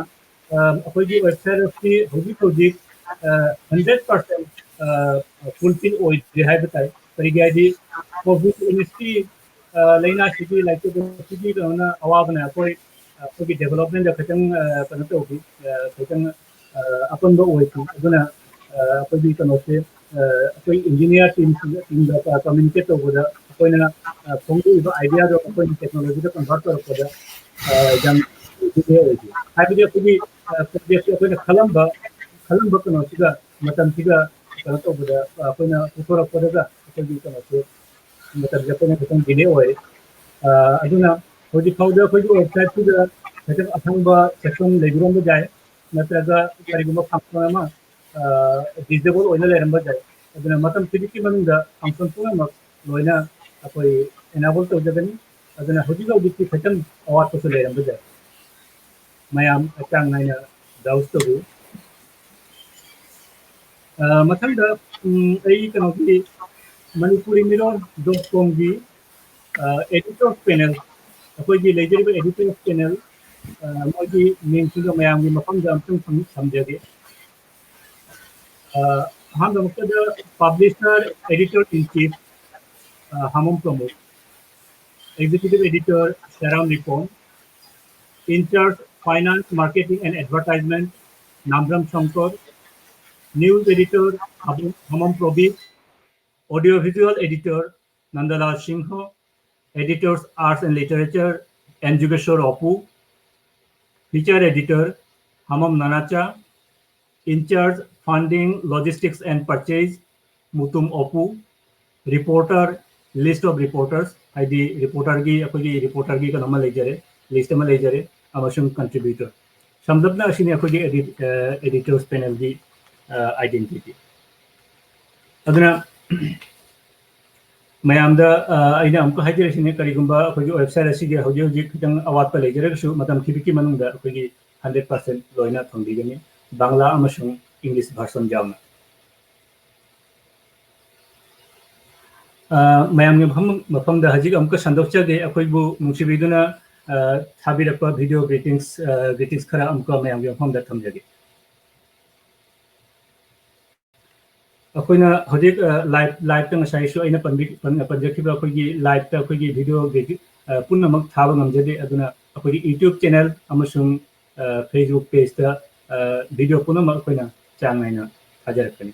ꯑ, ꯑꯩꯈꯣꯏꯒꯤ ꯋꯦꯕꯁꯥꯏꯠ ꯑꯁꯤ ꯍꯧꯖꯤꯛ ꯍꯧꯖꯤꯛ, ꯑ, ꯍꯟꯗ꯭ꯔꯦꯠ ꯄꯥꯔꯁꯦꯟ, ꯑ, ꯐꯨꯜꯐꯤꯜ ꯑꯣꯏꯗ꯭ꯔꯤ ꯍꯥꯏꯕ ꯇꯥꯏ꯫ ꯀꯔꯤꯒꯤ ꯍꯥꯏꯗꯤ, ꯀꯣꯚꯤꯗ ꯎꯅꯤꯁꯀꯤ, ꯑ, ꯂꯥꯏꯅꯥꯁꯤꯒꯤ, ꯂꯥꯏꯆꯠ ꯑꯁꯤꯒꯤ ꯀꯩꯅꯣꯅ, ꯑꯋꯥꯕꯅ ꯑꯩꯈꯣꯏ, ꯑꯩꯈꯣꯏꯒꯤ ꯗꯦꯕꯂꯞꯃꯦꯟꯗ ꯈꯤꯇꯪ, ꯑ, ꯀꯩꯅꯣ ꯇꯧꯈꯤ, ꯑ, ꯈꯤꯇꯪ, ꯑ, ꯑꯄꯟꯕ ꯑꯣꯏꯈꯤ꯫ ꯑꯗꯨꯅ, ꯑ, ꯑꯩꯈꯣꯏꯒꯤ ꯀꯩꯅꯣꯁꯦ, ꯑ, ꯑꯩꯈꯣꯏ ꯏꯟꯖꯤꯅꯤꯌꯥꯔ ꯇꯤꯝꯁꯤꯡꯒ, ꯇꯤꯝꯒ ꯀꯝꯃ꯭ꯌꯨꯅꯤꯀꯦꯠ ꯇꯧꯕꯗ ꯑꯩꯈꯣꯏꯅ, ꯑ, ꯐꯣꯡꯗꯣꯛꯏꯕ ꯑꯥꯏꯗꯤꯌꯥꯗꯣ ꯑꯩꯈꯣꯏꯅ ꯇꯦꯛꯅꯣꯂꯣꯖꯤꯗ ꯀꯟꯚꯔꯠ ꯇꯧꯔꯛꯄꯗ, ꯑ, ꯌꯥꯝ ꯗꯤꯂꯦ ꯑꯣꯏꯈꯤ꯫ ꯍꯥꯏꯕꯗꯤ ꯑꯩꯈꯣꯏꯒꯤ, ꯑ, ꯄ꯭ꯔꯣꯖꯦꯛꯁꯦ ꯑꯩꯈꯣꯏꯅ ꯈꯜꯂꯝꯕ, ꯈꯜꯂꯝꯕ ꯀꯩꯅꯣꯁꯤꯒ, ꯃꯇꯝꯁꯤꯒ ꯀꯩꯅꯣ ꯇꯧꯕꯗ, ꯑ, ꯑꯩꯈꯣꯏꯅ ꯄꯨꯊꯣꯔꯛꯄꯗꯒ ꯑꯩꯈꯣꯏꯒꯤ ꯀꯩꯅꯣꯁꯦ, ꯃꯇꯝꯁꯦ ꯑꯩꯈꯣꯏꯅ ꯈꯤꯇꯪ ꯗꯤꯂꯦ ꯑꯣꯏ꯫ ꯑ, ꯑꯗꯨꯅ ꯍꯧꯖꯤꯛ ꯐꯥꯎꯗ ꯑꯩꯈꯣꯏꯒꯤ ꯋꯦꯕꯁꯥꯏꯠꯁꯤꯗ ꯈꯤꯇꯪ ꯑꯍꯥꯡꯕ ꯁꯦꯛꯁꯟ ꯂꯩꯕꯤꯔꯝꯕ ꯌꯥꯏ, ꯅꯠꯇ꯭ꯔꯒ ꯀꯔꯤꯒꯨꯝꯕ ꯐꯪꯁꯟ ꯑꯃ, ꯑ, ꯗꯤꯁꯦꯕꯜ ꯑꯣꯏꯅ ꯂꯩꯔꯝꯕ ꯌꯥꯏ꯫ ꯑꯗꯨꯅ ꯃꯇꯝ ꯈꯖꯤꯛꯀꯤ ꯃꯅꯨꯡꯗ ꯐꯪꯁꯟ ꯄꯨꯝꯅꯃꯛ ꯂꯣꯏꯅ ꯑꯩꯈꯣꯏ enable ꯇꯧꯖꯒꯅꯤ꯫ ꯑꯗꯨꯅ ꯍꯧꯖꯤꯛ ꯍꯧꯖꯤꯛꯇꯤ ꯈꯤꯇꯪ ꯑꯋꯥꯠꯄꯁꯨ ꯂꯩꯔꯝꯕ ꯌꯥꯏ꯫ ꯃꯌꯥꯝ ꯆꯥꯡ ꯅꯥꯏꯅ browse ꯇꯧꯕꯤꯌꯨ꯫ ꯑ, ꯃꯊꯪꯗ, ꯎꯝ, ꯑꯩ ꯀꯩꯅꯣꯒꯤ Manipuri Mirror dot com ꯒꯤ, ꯑ, editor panel, ꯑꯩꯈꯣꯏꯒꯤ ꯂꯩꯖꯔꯤꯕ editor panel, ꯑ, ꯃꯣꯏꯒꯤ ꯃꯤꯡꯁꯤꯡꯗꯣ ꯃꯌꯥꯝꯒꯤ ꯃꯐꯝꯗ ꯑꯝꯇꯪ ꯊꯝ-, ꯊꯝꯖꯒꯦ꯫ ꯑ, ꯑꯍꯥꯟꯕꯃꯛꯇꯗ publisher editor in chief, ꯑ, Hamom Pramod, executive editor Seram Ripon, in charge finance, marketing and advertisement Nambram Shankar, news editor Hamom Prabip, audio visual editor Nandalal Singh, editors arts and literature N Jugeshor ꯑꯣꯄꯨ, feature editor Hamom Nanacha, in charge funding, logistics and purchase Mutum ꯑꯣꯄꯨ, reporter, list of reporters, ꯍꯥꯏꯗꯤ reporterꯒꯤ, ꯑꯩꯈꯣꯏꯒꯤ reporterꯒꯤ ꯀꯩꯅꯣ ꯑꯃ ꯂꯩꯖꯔꯦ, list ꯑꯃ ꯂꯩꯖꯔꯦ, ꯑꯃꯁꯨꯡ contributor꯫ ꯁꯝꯂꯞꯅ ꯑꯁꯤꯅꯤ ꯑꯩꯈꯣꯏꯒꯤ edit-, ꯑ, editors panelꯒꯤ, ꯑ, identity꯫ ꯑꯗꯨꯅ ꯃꯌꯥꯝꯗ, ꯑ, ꯑꯩꯅ ꯑꯃꯨꯛꯀ ꯍꯥꯏꯖꯔꯤꯁꯤꯅꯤ, ꯀꯔꯤꯒꯨꯝꯕ ꯑꯩꯈꯣꯏꯒꯤ website ꯑꯁꯤꯒꯤ ꯍꯧꯖꯤꯛ ꯍꯧꯖꯤꯛ ꯈꯤꯇꯪ ꯑꯋꯥꯠꯄ ꯂꯩꯖꯔꯒꯁꯨ ꯃꯇꯝ ꯈꯤꯇꯪꯒꯤ ꯃꯅꯨꯡꯗ ꯑꯩꯈꯣꯏꯒꯤ hundred percent ꯂꯣꯏꯅ ꯐꯪꯕꯤꯒꯅꯤ, ꯕꯪꯂꯥ ꯑꯃꯁꯨꯡ English version ꯌꯥꯎꯅ꯫ ꯑ, ꯃꯌꯥꯝꯒꯤ ꯃꯐꯝ, ꯃꯐꯝꯗ ꯍꯧꯖꯤꯛ ꯑꯃꯨꯛꯀ ꯁꯟꯗꯣꯛꯆꯒꯦ, ꯑꯩꯈꯣꯏꯕꯨ ꯅꯨꯡꯁꯤꯕꯤꯗꯨꯅ, ꯑ, ꯊꯥꯕꯤꯔꯛꯄ video greetings, ꯑ, greetings ꯈꯔ ꯑꯃꯨꯛꯀ ꯃꯌꯥꯝꯒꯤ ꯃꯐꯝꯗ ꯊꯝꯖꯒꯦ꯫ ꯑꯩꯈꯣꯏꯅ ꯍꯧꯖꯤꯛ, ꯑ, live, liveꯇ ꯉꯁꯥꯏꯁꯨ ꯑꯩꯅ ꯄꯟꯕꯤ-, ꯄꯟ-, ꯄꯟꯖꯈꯤꯕ ꯑꯩꯈꯣꯏꯒꯤ liveꯇ ꯑꯩꯈꯣꯏꯒꯤ video greeting, ꯑ, ꯄꯨꯝꯅꯃꯛ ꯊꯥꯕ ꯉꯝꯖꯗꯦ, ꯑꯗꯨꯅ ꯑꯩꯈꯣꯏꯒꯤ YouTube channel ꯑꯃꯁꯨꯡ, ꯑ, Facebook pageꯇ, ꯑ, video ꯄꯨꯝꯅꯃꯛ ꯑꯩꯈꯣꯏꯅ ꯆꯥꯡ ꯅꯥꯏꯅ ꯊꯥꯖꯔꯛꯀꯅꯤ꯫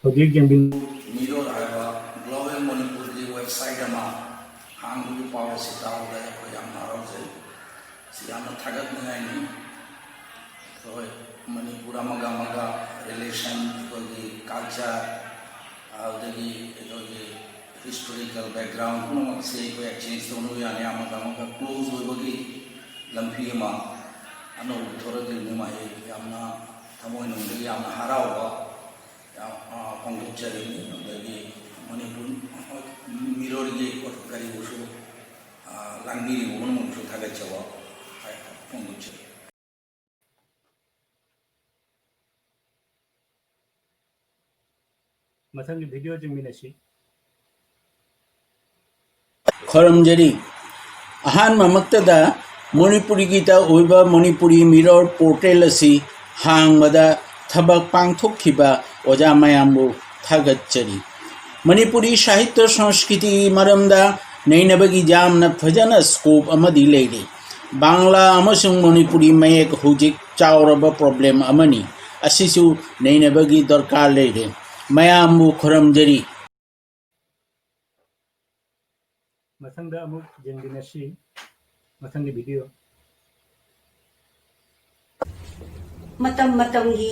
ꯍꯧꯖꯤꯛ ꯌꯦꯡꯕꯤꯅꯤꯡ- Mirror ꯍꯥꯏꯕ Global Manipurꯒꯤ website ꯑꯃ ꯍꯥꯡꯕꯒꯤ ꯄꯥꯎ ꯑꯁꯤ ꯇꯥꯕꯗ ꯑꯩꯈꯣꯏ ꯌꯥꯝꯅ ꯍꯔꯥꯎꯖꯩ꯫ ꯁꯤ ꯌꯥꯝꯅ ꯊꯥꯒꯠꯅꯤꯡꯉꯥꯏꯅꯤ꯫ ꯑꯩꯈꯣꯏ ꯃꯅꯤꯄꯨꯔ ꯑꯃꯒ ꯑꯃꯒ relation, ꯑꯩꯈꯣꯏꯒꯤ culture, ꯑꯗꯨꯗꯒꯤ ꯑꯩꯈꯣꯏꯒꯤ historical background ꯄꯨꯝꯅꯃꯛꯁꯦ ꯑꯩꯈꯣꯏ exchange ꯇꯧꯅꯕ ꯌꯥꯅꯤ, ꯑꯃꯒ ꯑꯃꯒ close ꯑꯣꯏꯕꯒꯤ ꯂꯝꯕꯤ ꯑꯃ ꯑꯅꯧꯕ ꯊꯣꯔꯛꯂꯤꯕꯅꯤ꯫ ꯃꯍꯩ ꯌꯥꯝꯅ ꯊꯃꯣꯏꯅꯨꯡꯗꯒꯤ ꯌꯥꯝꯅ ꯍꯔꯥꯎꯕ ꯌꯥꯝ, ꯑ, ꯐꯣꯡꯗꯣꯛꯆꯔꯤꯕꯅꯤ꯫ ꯑꯗꯒꯤ ꯃꯅꯤꯄꯨꯔ ꯃꯤꯔꯣꯜꯒꯤ ꯀꯔꯤꯕꯨꯁꯨ, ꯑ, ꯂꯥꯡꯕꯤꯔꯤꯕ ꯄꯨꯝꯅꯃꯛꯄꯨꯁꯨ ꯊꯥꯒꯠꯆꯕ ꯐꯣꯡꯗꯣꯛꯆꯔꯤ꯫ ꯃꯊꯪꯒꯤ ꯚꯤꯗꯤꯑꯣ ꯌꯦꯡꯃꯤꯟꯅꯁꯤ꯫ ꯈꯣꯏꯔꯝꯖꯔꯤ꯫ ꯑꯍꯥꯟꯕꯃꯛꯇꯗ ꯃꯅꯤꯄꯨꯔꯤꯒꯤꯗ ꯑꯣꯏꯕ ꯃꯅꯤꯄꯨꯔꯤ ꯃꯤꯔꯣꯜ ꯄꯣꯔꯇꯦꯜ ꯑꯁꯤ ꯍꯥꯡꯕꯗ ꯊꯕꯛ ꯄꯥꯡꯊꯣꯛꯈꯤꯕ ꯑꯣꯖꯥ ꯃꯌꯥꯝꯕꯨ ꯊꯥꯒꯠꯆꯔꯤ꯫ ꯃꯅꯤꯄꯨꯔꯤ ꯁꯥꯍꯤꯇ꯭ꯌ ꯁꯪꯁꯀ꯭ꯔꯤꯇꯤꯒꯤ ꯃꯔꯝꯗ ꯅꯩꯅꯕꯒꯤ ꯌꯥꯝꯅ ꯐꯖꯅ ꯁ꯭ꯀꯣꯞ ꯑꯃꯗꯤ ꯂꯩꯔꯤ꯫ ꯕꯪꯂꯥ ꯑꯃꯁꯨꯡ ꯃꯅꯤꯄꯨꯔꯤ ꯃꯌꯦꯛ ꯍꯧꯖꯤꯛ ꯆꯥꯎꯔꯕ ꯄ꯭ꯔꯣꯕ꯭ꯂꯦꯝ ꯑꯃꯅꯤ꯫ ꯑꯁꯤꯁꯨ ꯅꯩꯅꯕꯒꯤ ꯗꯔꯀꯥꯔ ꯂꯩꯔꯦ꯫ ꯃꯌꯥꯝꯕꯨ ꯈꯨꯔꯨꯝꯖꯔꯤ꯫ ꯃꯊꯪꯗ ꯑꯃꯨꯛ ꯌꯦꯡꯃꯤꯟꯅꯁꯤ꯫ ꯃꯊꯪꯒꯤ ꯚꯤꯗꯤꯑꯣ꯫ ꯃꯇꯝ ꯃꯇꯝꯒꯤ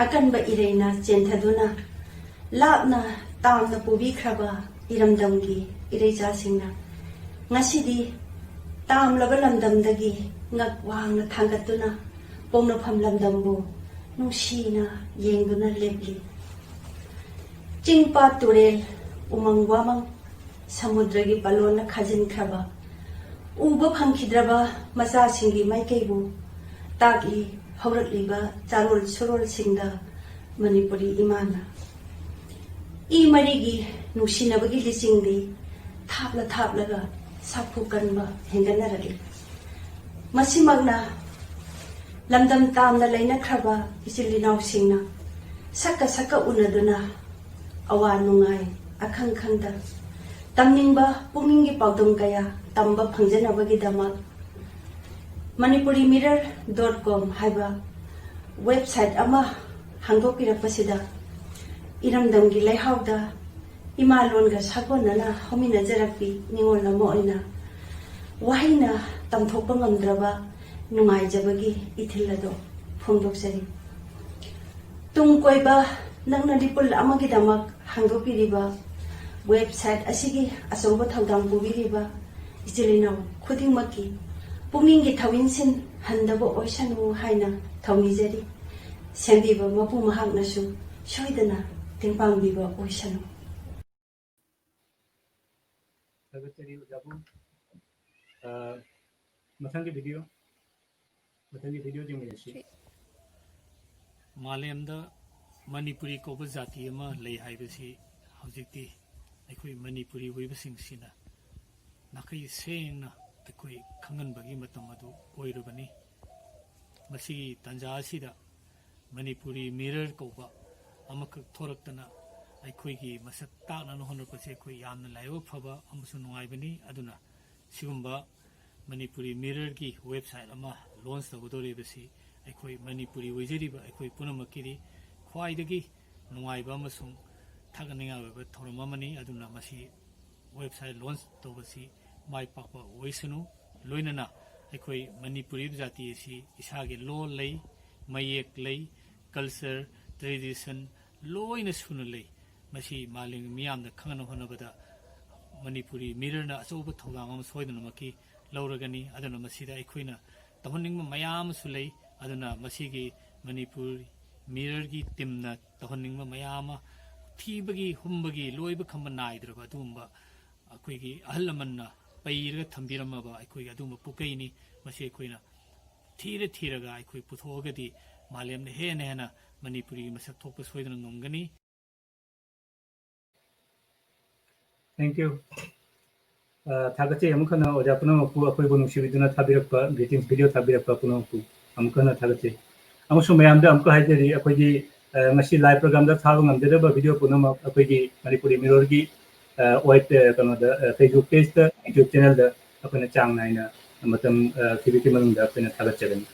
ꯑꯀꯟꯕ ꯏꯔꯩꯅ ꯆꯦꯟꯊꯗꯨꯅ ꯂꯥꯞꯅ ꯇꯥꯝꯅ ꯄꯨꯕꯤꯈ꯭ꯔꯕ ꯏꯔꯝꯗꯝꯒꯤ ꯏꯔꯩꯆꯥꯁꯤꯡꯅ ꯉꯁꯤꯗꯤ ꯇꯥꯝꯂꯕ ꯂꯝꯗꯝꯗꯒꯤ ꯉꯛ ꯋꯥꯡꯅ ꯊꯥꯡꯒꯠꯇꯨꯅ ꯄꯣꯛꯅꯐꯝ ꯂꯝꯗꯝꯕꯨ ꯅꯨꯡꯁꯤꯅ ꯌꯦꯡꯗꯨꯅ ꯂꯦꯞꯂꯤ꯫ ꯆꯤꯡ ꯄꯥꯠ ꯇꯨꯔꯦꯜ, ꯎꯃꯪ ꯋꯥꯃꯪ, ꯁꯃꯨꯗ꯭ꯔꯒꯤ ꯄꯥꯂꯣꯟꯅ ꯈꯥꯖꯤꯟꯈ꯭ꯔꯕ, ꯎꯕ ꯐꯪꯈꯤꯗ꯭ꯔꯕ ꯃꯆꯥꯁꯤꯡꯒꯤ ꯃꯥꯏꯀꯩꯕꯨ ꯇꯥꯛꯂꯤ ꯍꯧꯔꯛꯂꯤꯕ ꯆꯥꯔꯣꯜ ꯁꯨꯔꯣꯜꯁꯤꯡꯗ ꯃꯅꯤꯄꯨꯔꯤ ꯏꯃꯥꯅ꯫ ꯏ ꯃꯔꯤꯒꯤ ꯅꯨꯡꯁꯤꯅꯕꯒꯤ ꯂꯤꯆꯤꯡꯗꯤ ꯊꯥꯞꯂ ꯊꯥꯞꯂꯒ ꯁꯥꯐꯨ ꯀꯟꯕ ꯍꯦꯟꯒꯠꯅꯔꯛꯂꯤ꯫ ꯃꯁꯤꯃꯛꯅ ꯂꯝꯗꯝ ꯇꯥꯝꯅ ꯂꯩꯅꯈ꯭ꯔꯕ ꯏꯆꯤꯜ ꯏꯅꯥꯎꯁꯤꯡꯅ ꯁꯛꯀ ꯁꯛꯀ ꯎꯅꯗꯨꯅ ꯑꯋꯥ ꯅꯨꯡꯉꯥꯏ ꯑꯈꯪ ꯈꯪꯗ ꯇꯝꯅꯤꯡꯕ ꯄꯨꯛꯅꯤꯡꯒꯤ ꯄꯥꯎꯗꯝ ꯀꯌꯥ ꯇꯝꯕ ꯐꯪꯖꯅꯕꯒꯤꯗꯃꯛ ꯃꯅꯤꯄꯨꯔꯤ ꯃꯤꯔꯔ ꯗꯣꯠ ꯀꯣꯝ ꯍꯥꯏꯕ ꯋꯦꯕꯁꯥꯏꯠ ꯑꯃ ꯍꯥꯡꯗꯣꯛꯄꯤꯔꯛꯄꯁꯤꯗ ꯏꯔꯝꯗꯝꯒꯤ ꯂꯩꯍꯥꯎꯗ ꯏꯃꯥ ꯂꯣꯟꯒ ꯁꯥꯒꯣꯟꯅꯅ ꯍꯧꯃꯤꯟꯅꯖꯔꯛꯄꯤ ꯅꯤꯉꯣꯜ ꯑꯃ ꯑꯣꯏꯅ ꯋꯥꯍꯩꯅ ꯇꯝꯊꯣꯛꯄ ꯉꯝꯗ꯭ꯔꯕ ꯅꯨꯡꯉꯥꯏꯖꯕꯒꯤ ꯏꯊꯤꯜ ꯑꯗꯨ ꯐꯣꯡꯗꯣꯛꯆꯔꯤ꯫ ꯇꯨꯡ ꯀꯣꯏꯕ ꯅꯛꯅ ꯃꯤꯄꯨꯜ ꯑꯃꯒꯤꯗꯃꯛ ꯍꯥꯡꯗꯣꯛꯄꯤꯔꯤꯕ ꯋꯦꯕꯁꯥꯏꯠ ꯑꯁꯤꯒꯤ ꯑꯆꯧꯕ ꯊꯧꯗꯥꯡ ꯄꯨꯕꯤꯔꯤꯕ ꯏꯆꯤꯜ ꯏꯅꯥꯎ ꯈꯨꯗꯤꯡꯃꯛꯀꯤ ꯄꯨꯛꯅꯤꯡꯒꯤ ꯊꯧꯏꯟꯁꯤꯟ ꯍꯟꯗꯕ ꯑꯣꯏꯁꯅꯨ ꯍꯥꯏꯅ ꯊꯧꯅꯤꯖꯔꯤ꯫ ꯁꯦꯝꯕꯤꯕ ꯃꯄꯨ ꯃꯍꯥꯛꯅꯁꯨ ꯁꯣꯏꯗꯅ ꯇꯦꯡꯕꯥꯡꯕꯤꯕ ꯑꯣꯏꯁꯅꯨ꯫ ꯑꯣꯖꯥꯕꯨ꯫ ꯑ, ꯃꯊꯪꯒꯤ video, ꯃꯊꯪꯒꯤ video ꯌꯦꯡꯃꯤꯟꯅꯁꯤ꯫ ꯃꯥꯂꯦꯝꯗ ꯃꯅꯤꯄꯨꯔꯤ ꯀꯧꯕ ꯖꯥꯇꯤ ꯑꯃ ꯂꯩ ꯍꯥꯏꯕꯁꯤ ꯍꯧꯖꯤꯛꯇꯤ ꯑꯩꯈꯣꯏ ꯃꯅꯤꯄꯨꯔꯤ ꯑꯣꯏꯕꯁꯤꯡꯁꯤꯅ ꯅꯥꯈꯩ ꯁꯦꯡꯅ ꯑꯩꯈꯣꯏ ꯈꯪꯍꯟꯕꯒꯤ ꯃꯇꯝ ꯑꯗꯨ ꯑꯣꯏꯔꯕꯅꯤ꯫ ꯃꯁꯤꯒꯤ ꯇꯥꯟꯖꯥ ꯑꯁꯤꯗ ꯃꯅꯤꯄꯨꯔꯤ ꯃꯤꯔꯔ ꯀꯧꯕ ꯑꯃꯈꯛ ꯊꯣꯔꯛꯇꯅ ꯑꯩꯈꯣꯏꯒꯤ ꯃꯁꯛ ꯇꯥꯛꯅꯅ ꯍꯣꯠꯅꯔꯛꯄꯁꯦ ꯑꯩꯈꯣꯏ ꯌꯥꯝꯅ ꯂꯥꯏꯕꯛ ꯐꯕ ꯑꯃꯁꯨꯡ ꯅꯨꯡꯉꯥꯏꯕꯅꯤ꯫ ꯑꯗꯨꯅ ꯁꯤꯒꯨꯝꯕ ꯃꯅꯤꯄꯨꯔꯤ ꯃꯤꯔꯔꯒꯤ ꯋꯦꯕꯁꯥꯏꯠ ꯑꯃ ꯂꯣꯟꯆ ꯇꯧꯒꯗꯧꯔꯤꯕꯁꯤ ꯑꯩꯈꯣꯏ ꯃꯅꯤꯄꯨꯔꯤ ꯑꯣꯏꯖꯔꯤꯕ ꯑꯩꯈꯣꯏ ꯄꯨꯝꯅꯃꯛꯀꯤꯗꯤ ꯈ꯭ꯋꯥꯏꯗꯒꯤ ꯅꯨꯡꯉꯥꯏꯕ ꯑꯃꯁꯨꯡ ꯊꯥꯒꯠꯅꯤꯡꯉꯥꯏ ꯑꯣꯏꯕ ꯊꯧꯔꯝ ꯑꯃꯅꯤ꯫ ꯑꯗꯨꯅ ꯃꯁꯤ ꯋꯦꯕꯁꯥꯏꯠ ꯂꯣꯟꯆ ꯇꯧꯕꯁꯤ ꯃꯥꯏ ꯄꯥꯛꯄ ꯑꯣꯏꯁꯅꯨ꯫ ꯂꯣꯏꯅꯅ ꯑꯩꯈꯣꯏ ꯃꯅꯤꯄꯨꯔꯤ ꯖꯥꯇꯤ ꯑꯁꯤ ꯏꯁꯥꯒꯤ ꯂꯣꯜ ꯂꯩ, ꯃꯌꯦꯛ ꯂꯩ, ꯀꯜꯆꯔ, ꯇ꯭ꯔꯦꯗꯤꯁꯟ ꯂꯣꯏꯅ ꯁꯨꯅ ꯂꯩ꯫ ꯃꯁꯤ ꯃꯥꯂꯦꯝꯒꯤ ꯃꯤꯌꯥꯝꯅ ꯈꯪꯅꯕ ꯍꯣꯠꯅꯕꯗ ꯃꯅꯤꯄꯨꯔꯤ ꯃꯤꯔꯔꯅ ꯑꯆꯧꯕ ꯊꯧꯗꯥꯡ ꯑꯃ ꯁꯣꯏꯗꯅꯃꯛꯀꯤ ꯂꯧꯔꯒꯅꯤ꯫ ꯑꯗꯨꯅ ꯃꯁꯤꯗ ꯑꯩꯈꯣꯏꯅ ꯇꯧꯍꯟꯅꯤꯡꯕ ꯃꯌꯥꯝ ꯑꯃꯁꯨ ꯂꯩ꯫ ꯑꯗꯨꯅ ꯃꯁꯤꯒꯤ ꯃꯅꯤꯄꯨꯔ ꯃꯤꯔꯔꯒꯤ ꯇꯤꯝꯅ ꯇꯧꯍꯟꯅꯤꯡꯕ ꯃꯌꯥꯝ ꯑꯃ, ꯊꯤꯕꯒꯤ ꯍꯨꯝꯕꯒꯤ ꯂꯣꯏꯕ ꯈꯝꯕ ꯅꯥꯏꯗ꯭ꯔꯕ ꯑꯗꯨꯒꯨꯝꯕ ꯑꯩꯈꯣꯏꯒꯤ ꯑꯍꯜ ꯂꯃꯟꯅ ꯄꯩꯔꯒ ꯊꯝꯕꯤꯔꯝꯃꯕ ꯑꯩꯈꯣꯏꯒꯤ ꯑꯗꯨꯒꯨꯝꯕ ꯄꯨꯀꯩꯅꯤ꯫ ꯃꯁꯤ ꯑꯩꯈꯣꯏꯅ ꯊꯤꯔ ꯊꯤꯔꯒ ꯑꯩꯈꯣꯏ ꯄꯨꯊꯣꯛꯑꯒꯗꯤ ꯃꯥꯂꯦꯝꯗ ꯍꯦꯟꯅ ꯍꯦꯟꯅ ꯃꯅꯤꯄꯨꯔꯤꯒꯤ ꯃꯁꯛ ꯊꯣꯛꯄ ꯁꯣꯏꯗꯅ ꯉꯝꯒꯅꯤ꯫ Thank you. ꯑ, ꯊꯥꯒꯠꯆꯩ ꯑꯃꯨꯛ ꯍꯟꯅ ꯑꯣꯖꯥ ꯄꯨꯝꯅꯃꯛꯄꯨ, ꯑꯩꯈꯣꯏꯕꯨ ꯅꯨꯡꯁꯤꯕꯤꯗꯨꯅ ꯊꯥꯕꯤꯔꯛꯄ greetings video ꯊꯥꯕꯤꯔꯛꯄ ꯄꯨꯝꯅꯃꯛꯄꯨ ꯑꯃꯨꯛ ꯍꯟꯅ ꯊꯥꯒꯠꯆꯩ꯫ ꯑꯃꯁꯨꯡ ꯃꯌꯥꯝꯗ ꯑꯃꯨꯛꯀ ꯍꯥꯏꯖꯔꯤ, ꯑꯩꯈꯣꯏꯒꯤ, ꯑ, ꯉꯁꯤ live program ꯗ ꯊꯥꯕ ꯉꯝꯖꯗꯕ video ꯄꯨꯝꯅꯃꯛ ꯑꯩꯈꯣꯏꯒꯤ ꯃꯅꯤꯄꯨꯔꯤ ꯃꯤꯔꯣꯜꯒꯤ, ꯑ, ꯋꯦꯕ, ꯑ, ꯀꯩꯅꯣꯗ, ꯑ, Facebook page ꯇ, YouTube channel ꯗ ꯑꯩꯈꯣꯏꯅ ꯆꯥꯡ ꯅꯥꯏꯅ ꯃꯇꯝ, ꯑ, ꯈꯤꯕꯤꯛꯀꯤ ꯃꯅꯨꯡꯗ ꯑꯩꯈꯣꯏꯅ ꯊꯥꯒꯠꯆꯒꯅꯤ꯫